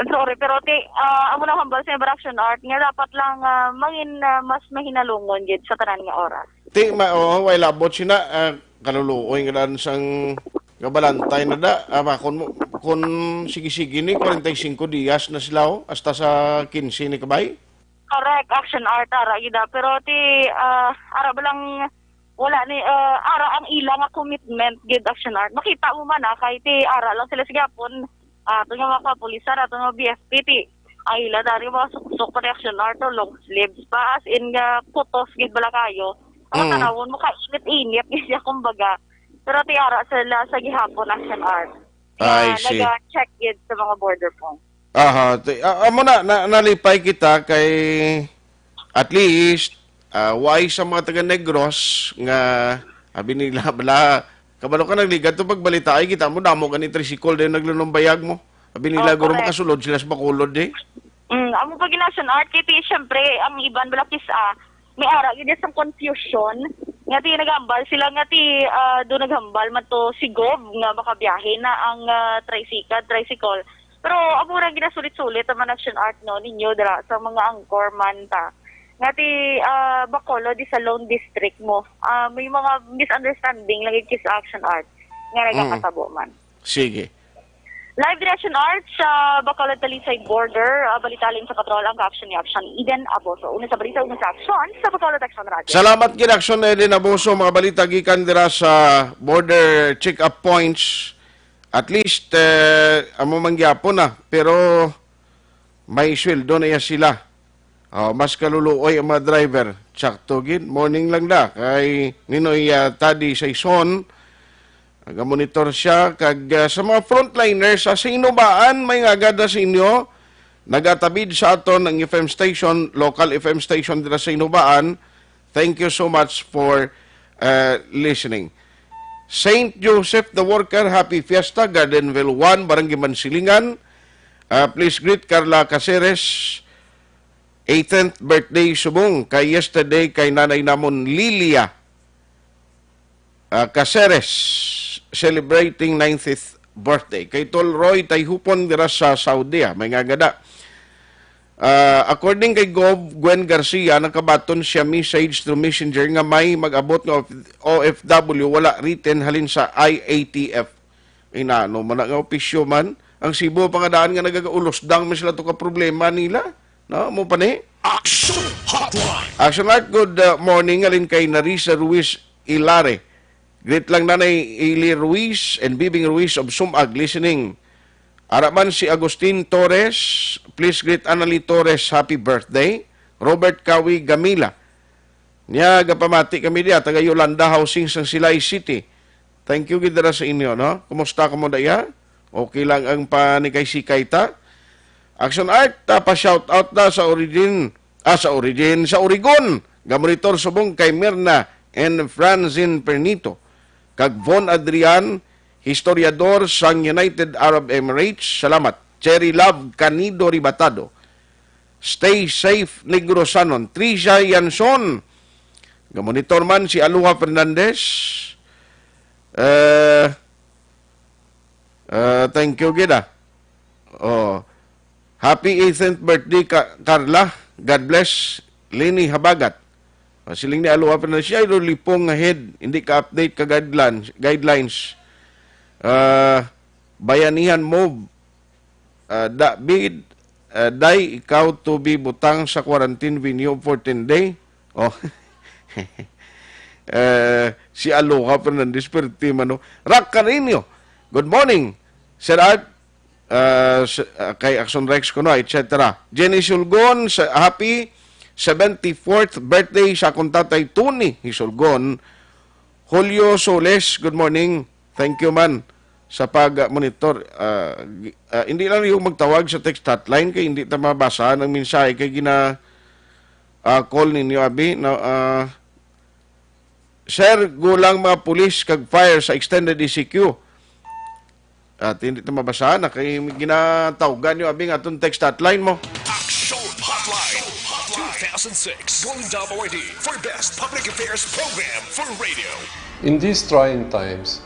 I'm sorry, pero ti, ah, amo na hambal sa Action Art nga dapat lang, ah, mangin, ah, mas mahinalungon gid sa tanan nga oras. Ti, ma-, oh, way labot sina, ah, kaluluoy nga daan sang kabalantay na da. Ah, ba, kun mo, kun sige-sige ni, kwarenta y singko dias na sila, oh, hasta sa kinse ni kabay. Correct, Action Art, ara gid, ah. Pero ti, ah, ara ba lang, wala ni, ah, ara ang ila nga commitment gid, Action Art. Makita mo man, ah, kay ti ara lang sila sa gihapon, ah, ato nga mga kapulisan, ato nga B F P, ti ang ila dari mga suksok pa ni Action Art, o long sleeves pa, as in nga putos gid bala kayo. Ang Mm. tanawon mo, kainit-init gid siya, kumbaga. Pero ti ara sila sa gihapon, Action Art. I Nga see. naga-check gid sa mga border points. Aha, ti-, a-, amo na, na, nalipay kita kay at least, ah, why sa mga taga Negros nga, abi nila, bala, kabalo ka, nagligad to pagbalita, ay, kita mo, damo gani tricycle din naglulumbayag mo. Abi nila, Oh, guro, correct. makasulod sila sa Bacolod, eh. Mm, amo pa gid, Action Art, kay ti, syempre, ang iban bala kis-a, may ara gid sang confusion, nga ti nagambal sila nga ti, ah, do naghambal man to si Gov nga makabiyahe na ang, ah, tricycle, tricycle. Pero amo ra ginasulit-sulit naman, Action Art, no, ninyo dira sa mga anchor man ta. Ngati, ah, Bacolod is a lone district mo. Ah, may mga misunderstanding lagi kis Action Art nga nagakatabo man. Sige. Live reaction art sa Bacolod Talisay border. Ah, balita halin sa patrol ang action ni Action Eden Aboso. Una sa balita, una sa action sa Bacolod Action Radio. Salamat gid, Action Eden Aboso. Mga balita gikan dira sa border check-up points. At least, eh, amo man gyapon na. Pero may sweldo na ya sila. Oh, mas kaluluoy ang mga driver. Sakto gid, morning lang na kay Ninoy, ah, Tadi Saison. Nagamonitor siya kag, ah, sa mga frontliners, ah, sa Inubaan, may ngagad na sa inyo. Nagatabid sa aton ang F M station, local F M station dira sa Inubaan. Thank you so much for, uh, listening. Saint Joseph the Worker, happy fiesta, Gardenville one, Barangay Mansilingan. Uh, please greet Carla Caceres, eighteenth birthday subong kay yesterday kay nanay namon Lilia, uh, Caceres, celebrating ninetieth birthday. Kay Tol Roy Tayhupon dira sa Saudi, ah, may ngagada. Ah, according kay Gov Gwen Garcia, nakabaton siya message through messenger nga may mag-abot nga O F W wala written halin sa I A T F. Inano man na nga opisyo man, ang Cebu pa nga daan nga nagagaulusdang man sila to ka problema nila, no? Mo pa ni? Action Hotline. Action Art, good, uh, morning, halin kay Narisa Ruiz Ilare. Greet lang Nanay Ili Ruiz and Bibing Ruiz of Sumag listening. Ara man si Agustin Torres, please greet Annalie Torres, happy birthday. Robert Kawi Gamila. Niya, gapamati kami diya, taga Yolanda Housing sang Silay City. Thank you gid dira sa inyo, no? Kumusta kamo diya? Okay lang ang panikay-sikay ta? Action Art, ta pa shout out na sa origin, ah, sa origin, sa Oregon. Gamonitor subong kay Mirna and Francine Pernito. Kag Von Adrian, historiador sang United Arab Emirates. Salamat. Cherry Love Canido Ribatado. Stay safe, Negrosanon. Trisha Yanson. Gamonitor man si Aloha Fernandez. Eh, eh, thank you gid, ah. Oh. Happy eighteenth birthday, Ka-, Carla. God bless. Lini Habagat. Ah, siling ni Aloha Fernandez, siya yung lipong nga head, hindi ka-update ka guidelines, guidelines. Ah, Bayanihan Move. Ah, David, ah, Day, ikaw to be butang sa quarantine venue of fourteen day. Oh. Eh, si Aloha Fernandez, perti man, no? Rock Carino, good morning, Sir Art, ah, s-, ah, kay Action Rex kuno, et cetera. Jenny Sulgon, sa, happy seventy-fourth birthday sa akong tatay, Tony Hisulgon. Julio Soles, good morning. Thank you man sa pag-monitor. Ah, gi-, ah, hindi lang yung magtawag sa text hotline kay hindi ta mabasahan ang mensahe kay gina, ah, call ninyo, abi. No, ah, Sir, gulang mga pulis kag fire sa extended E C Q. At hindi ta mabasahan na kay ginatawgan nyo, abi, nga atong text hotline mo. Action Hotline, two thousand six Golden Dome Awardee for Best Public Affairs Program for Radio. In these trying times,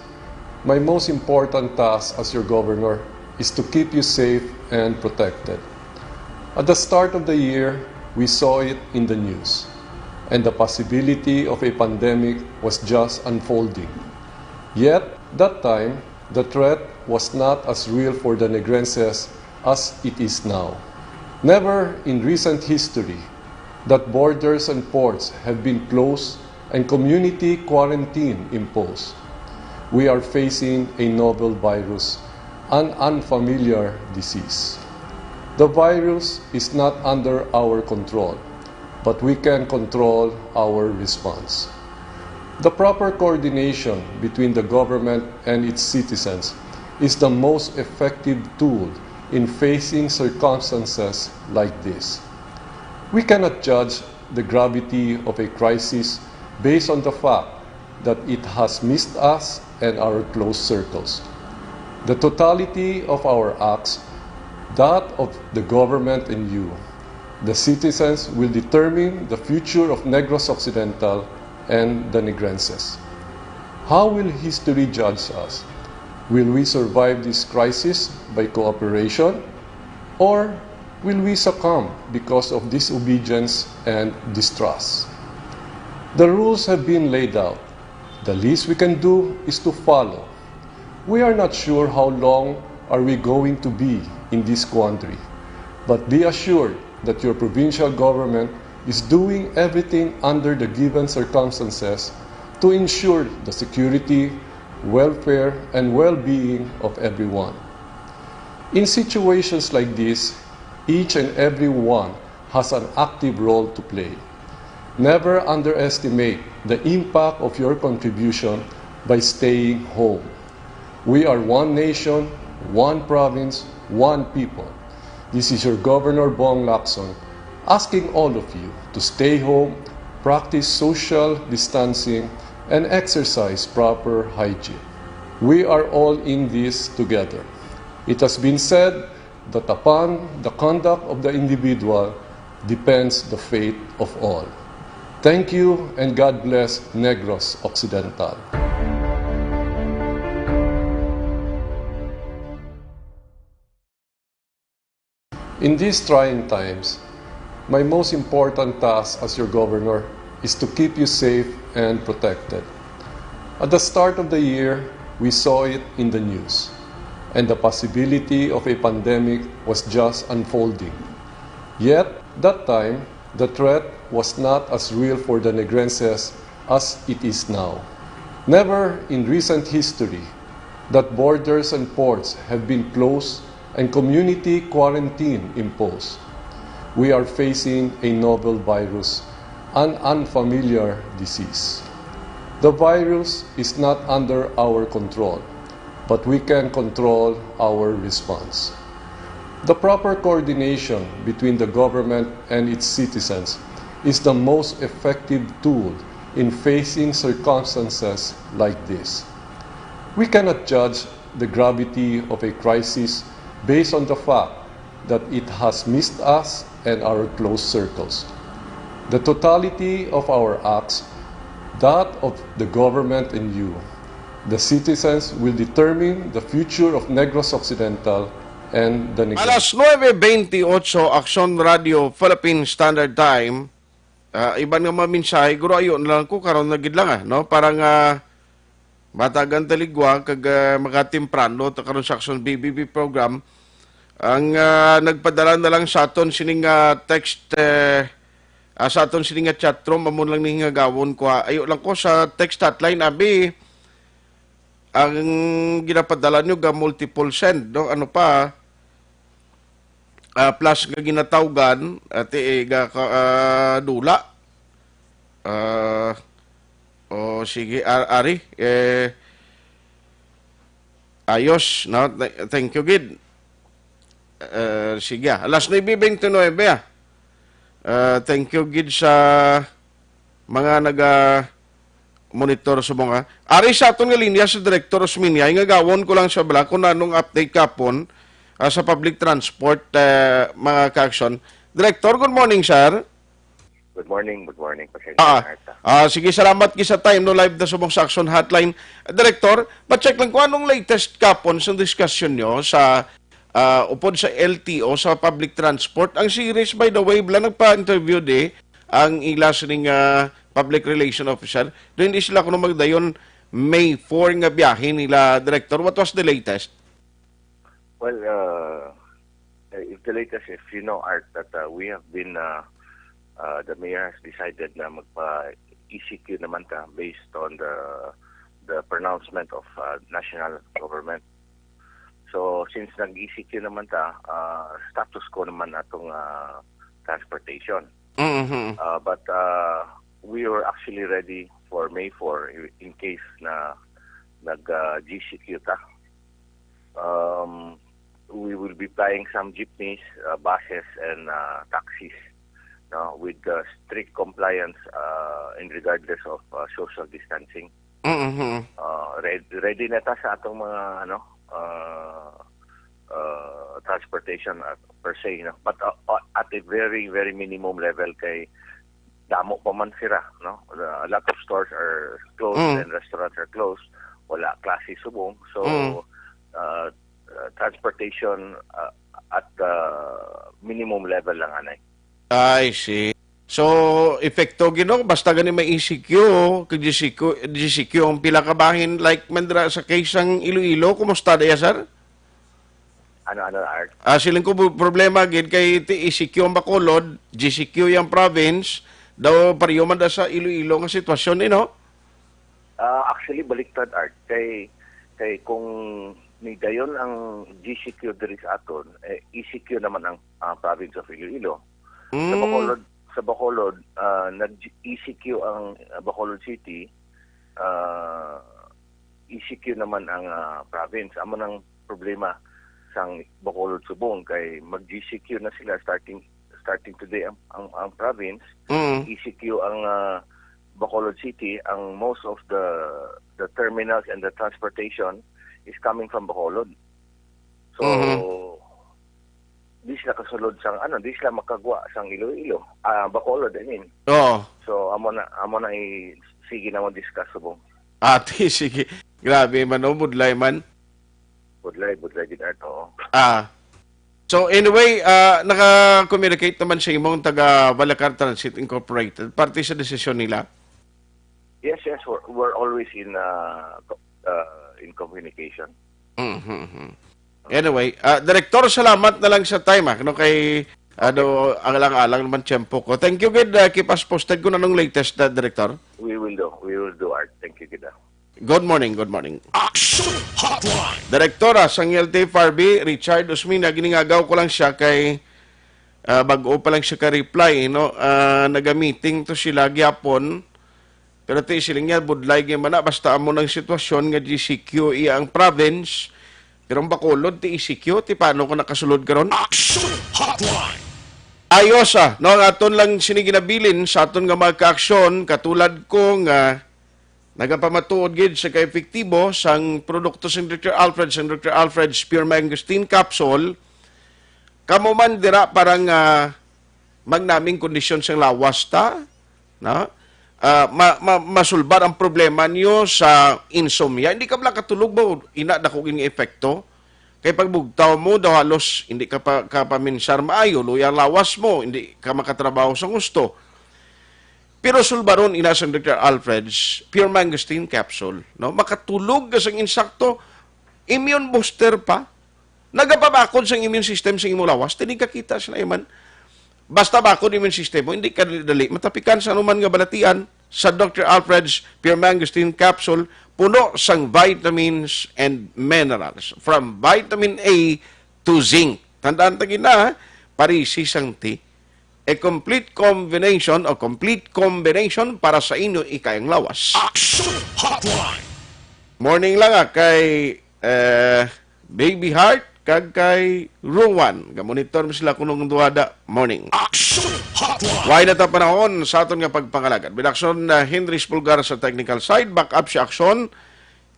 my most important task as your governor is to keep you safe and protected. At the start of the year, we saw it in the news, and the possibility of a pandemic was just unfolding. Yet, that time, the threat was not as real for the Negrenses as it is now. Never in recent history that borders and ports have been closed and community quarantine imposed. We are facing a novel virus, an unfamiliar disease. The virus is not under our control, but we can control our response. The proper coordination between the government and its citizens is the most effective tool in facing circumstances like this. We cannot judge the gravity of a crisis based on the fact that it has missed us and our close circles. The totality of our acts, that of the government and you, the citizens, will determine the future of Negros Occidental and the Negrenses. How will history judge us? Will we survive this crisis by cooperation or Will we succumb because of disobedience and distrust? The rules have been laid out. The least we can do is to follow. We are not sure how long are we going to be in this quandary, but be assured that your provincial government is doing everything under the given circumstances to ensure the security, welfare, and well-being of everyone. In situations like this, each and every one has an active role to play. Never underestimate the impact of your contribution by staying home. We are one nation, one province, one people. This is your Governor Bong Lacson asking all of you to stay home, practice social distancing, and exercise proper hygiene. We are all in this together. It has been said that upon the conduct of the individual depends the fate of all. Thank you and God bless Negros Occidental. In these trying times, my most important task as your governor is to keep you safe and protected. At the start of the year, we saw it in the news, and the possibility of a pandemic was just unfolding. Yet, that time, the threat was not as real for the Negrenses as it is now. Never in recent history that borders and ports have been closed and community quarantine imposed. We are facing a novel virus, an unfamiliar disease. The virus is not under our control, but we can control our response. The proper coordination between the government and its citizens is the most effective tool in facing circumstances like this. We cannot judge the gravity of a crisis based on the fact that it has missed us and our close circles. The totality of our acts, that of the government and you, the citizens, will determine the future of Negros Occidental and the Negros. Alas nuebe veintiocho, Aksyon Radio Philippine Standard Time. Ah, iban nga mga mensahe, guro, ayo na lang ko karon na gid lang, ah, no? Para nga matagan taligwa kag, ah, makatemprano ta karon sa Aksyon B B B program. Ang, ah, nagpadala na lang sa aton sining, ah, text, eh, ah, sa aton sining nga chat room, amo lang ning hingagawon ko, ha. Ayo lang ko sa text hotline, abi, ang ginapadala nyo ga multiple send, no? Ano pa, ah, plus nga ginatawgan, ati, eh, ga, ka, ah, dula. Ah, o sige, ar-, ari, eh, ayos, no? Th-, thank you gid. Eh, sige, ah. Alas nuebe veinte y nueve, ah. Ah, thank you gid sa mga naga-monitor sa mga. Ari sa aton nga linya si Director Osmeña, nga gawon ko lang sa bala kung anong update kapon, ah, sa public transport, eh, mga ka-aksyon. Director, good morning, sir. Good morning, good morning, Pasensya Ah, na, Arta. ah, sige, salamat gid sa time, no, live na subong sa Aksyon Hotline. Director, pa-check lang kung anong latest kapon sa diskusyon nyo sa, ah, upod sa L T O, sa public transport. Ang series, by the way, bala nagpa-interview di ang ila sining, ah, public relation officer. Then di sila kuno magdayon May four nga biyahe nila, Director. What was the latest? Well, uh, if the latest, if you know, Art, that, uh, we have been, uh, uh, the mayor has decided na magpa-E C Q naman ta based on the the pronouncement of, uh, national government. So, since nag-E C Q naman ta, uh, status quo naman atong, uh, transportation. Mm-hmm. Uh, but, uh, we were actually ready for May four i-, in case na nag, uh, G C Q ta. Um, we will be plying some jeepneys, uh, buses, and, uh, taxis, no, with, uh, strict compliance, uh, in regardless of, uh, social distancing. Mm-hmm. Uh, red-, ready na ta sa atong mga, ano, uh, uh, transportation, uh, per se, no? But, uh, uh, at a very, very minimum level kay damo pa man sira, no? The, a lot of stores are closed Mm. and restaurants are closed. Wala klase subong. So, Mm. uh, uh, transportation, uh, at, ah, minimum level lang anay. I see. So, epekto gid, no? Basta gani may E C Q, kag G C Q, G C Q ang pila ka bahin, like man dira sa case sang Iloilo, kumusta diya, sir? Ano, ano, Art? Ah, siling ko, bu-, problema gid kay ti E C Q ang Bacolod, G C Q yang province, daw pareho man da sa Iloilo nga sitwasyon, eh, no? Ah, actually, baliktad, Art. Kay, kay kung nidayon ang G C Q diri sa aton, eh, E C Q naman ang, ah, province of Iloilo. Sa Mm. Bacolod, sa Bacolod, ah, nag-E C Q ang, ah, Bacolod City, ah, E C Q naman ang, ah, province. Amo nang problema sang Bacolod subong kay mag-G C Q na sila starting, starting today ang, ang, ang province. Mm. E C Q ang, ah, Bacolod City, ang most of the, the terminals and the transportation is coming from Bacolod. So, Mhm. di sila kasulod sang, ano, di sila makagwa sang Iloilo. Ah, Bacolod, I mean. Oo. So, amo na, amo na i-, sige na mo discuss subong. Ati, sige. Grabe man, oh, budlay man. Budlay, budlay gid ato. Ah. So, anyway, ah, naka-communicate naman sa imong taga Balacar Transit Incorporated, parte sa desisyon nila? Yes, yes, we're, we're always in, uh, co-, uh, in communication. Mhm, mhm. Anyway, ah, Director, salamat na lang sa time, ah, no, kay, ano, alang-alang naman tiyempo ko. Thank you, gid, ah, keep us posted kung anong latest, ah, Director. We will do. We will do, Art. Thank you, gid, ah. Good morning, good morning. Action Hotline. Direktor, ah, sang L T F R B, Richard Usmina, giningagaw ko lang siya kay, ah, bag-o pa lang siya ka-reply, no? Ah, naga-meeting to sila gyapon. Pero ti siling niya, budlay gyud man na, basta amo nang sitwasyon nga G C Q iya ang province. Pero ang Bacolod, ti E C Q, ti paano ko nakasulod karon? Action Hotline. Ayos, ah, no, ang aton lang sini ginabilin sa aton nga mga kaaksyon, katulad ko nga nagapamatuod gid sa kaepektibo sang produkto sang Doktor Alfred, sang Doktor Alfred's Pure Mangosteen Capsule. Kamo man dira para nga magnaming kondisyon sang lawas ta, na? Ah, ma-, ma-, masulbar ang problema niyo sa insomnia. Hindi ka bala katulog ba? Ina, dako gid nga epekto. Kay pagbugtaw mo daw halos hindi ka pa, ka paminsar maayo, luya ang lawas mo, hindi ka makatrabaho sa gusto. Pero sulbaron ina sang Doktor Alfred's Pure Mangosteen Capsule, no? Makatulog ka sang insakto, immune booster pa. Nagapabakod sang immune system sa imong lawas, tinig kakita sila man. Basta bakod immune system mo, hindi ka dali matapikan sa anuman nga balatian. Sa Doktor Alfred's Pure Mangosteen Capsule, puno sang vitamins and minerals, from vitamin A to zinc. Tandaan ta gid na, ha? Parisi sang tea. A complete combination o complete combination para sa inyo ikayang lawas. Action Hotline. Morning lang, ah, kay, eh, Baby Heart kag kay Rowan. Gamonitor mo sila kunong duha da. Morning. Action Hotline. Way na ta panahon sa aton nga pagpangalagad. With action, ah, Henry Spulgar sa technical side, back up si action,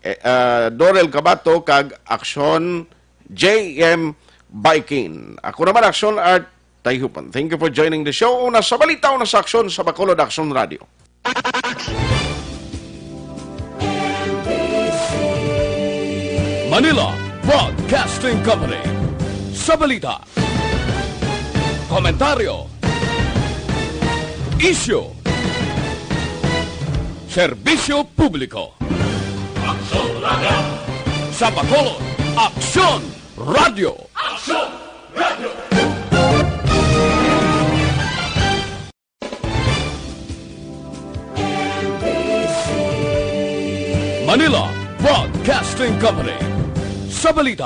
eh, ah, Dorel Cabato kag action J M Biking. Ako naman, action Art Tayhupan. Thank you for joining the show. Una sa balita, una sa aksyon sa Bacolod Action Radio. Manila Broadcasting Company. Sa balita, komentaryo, isyu, serbisyo publiko. Aksyon Radio. Sa Bacolod, Aksyon Radio. Aksyon Radio. Manila Broadcasting Company. Sa balita.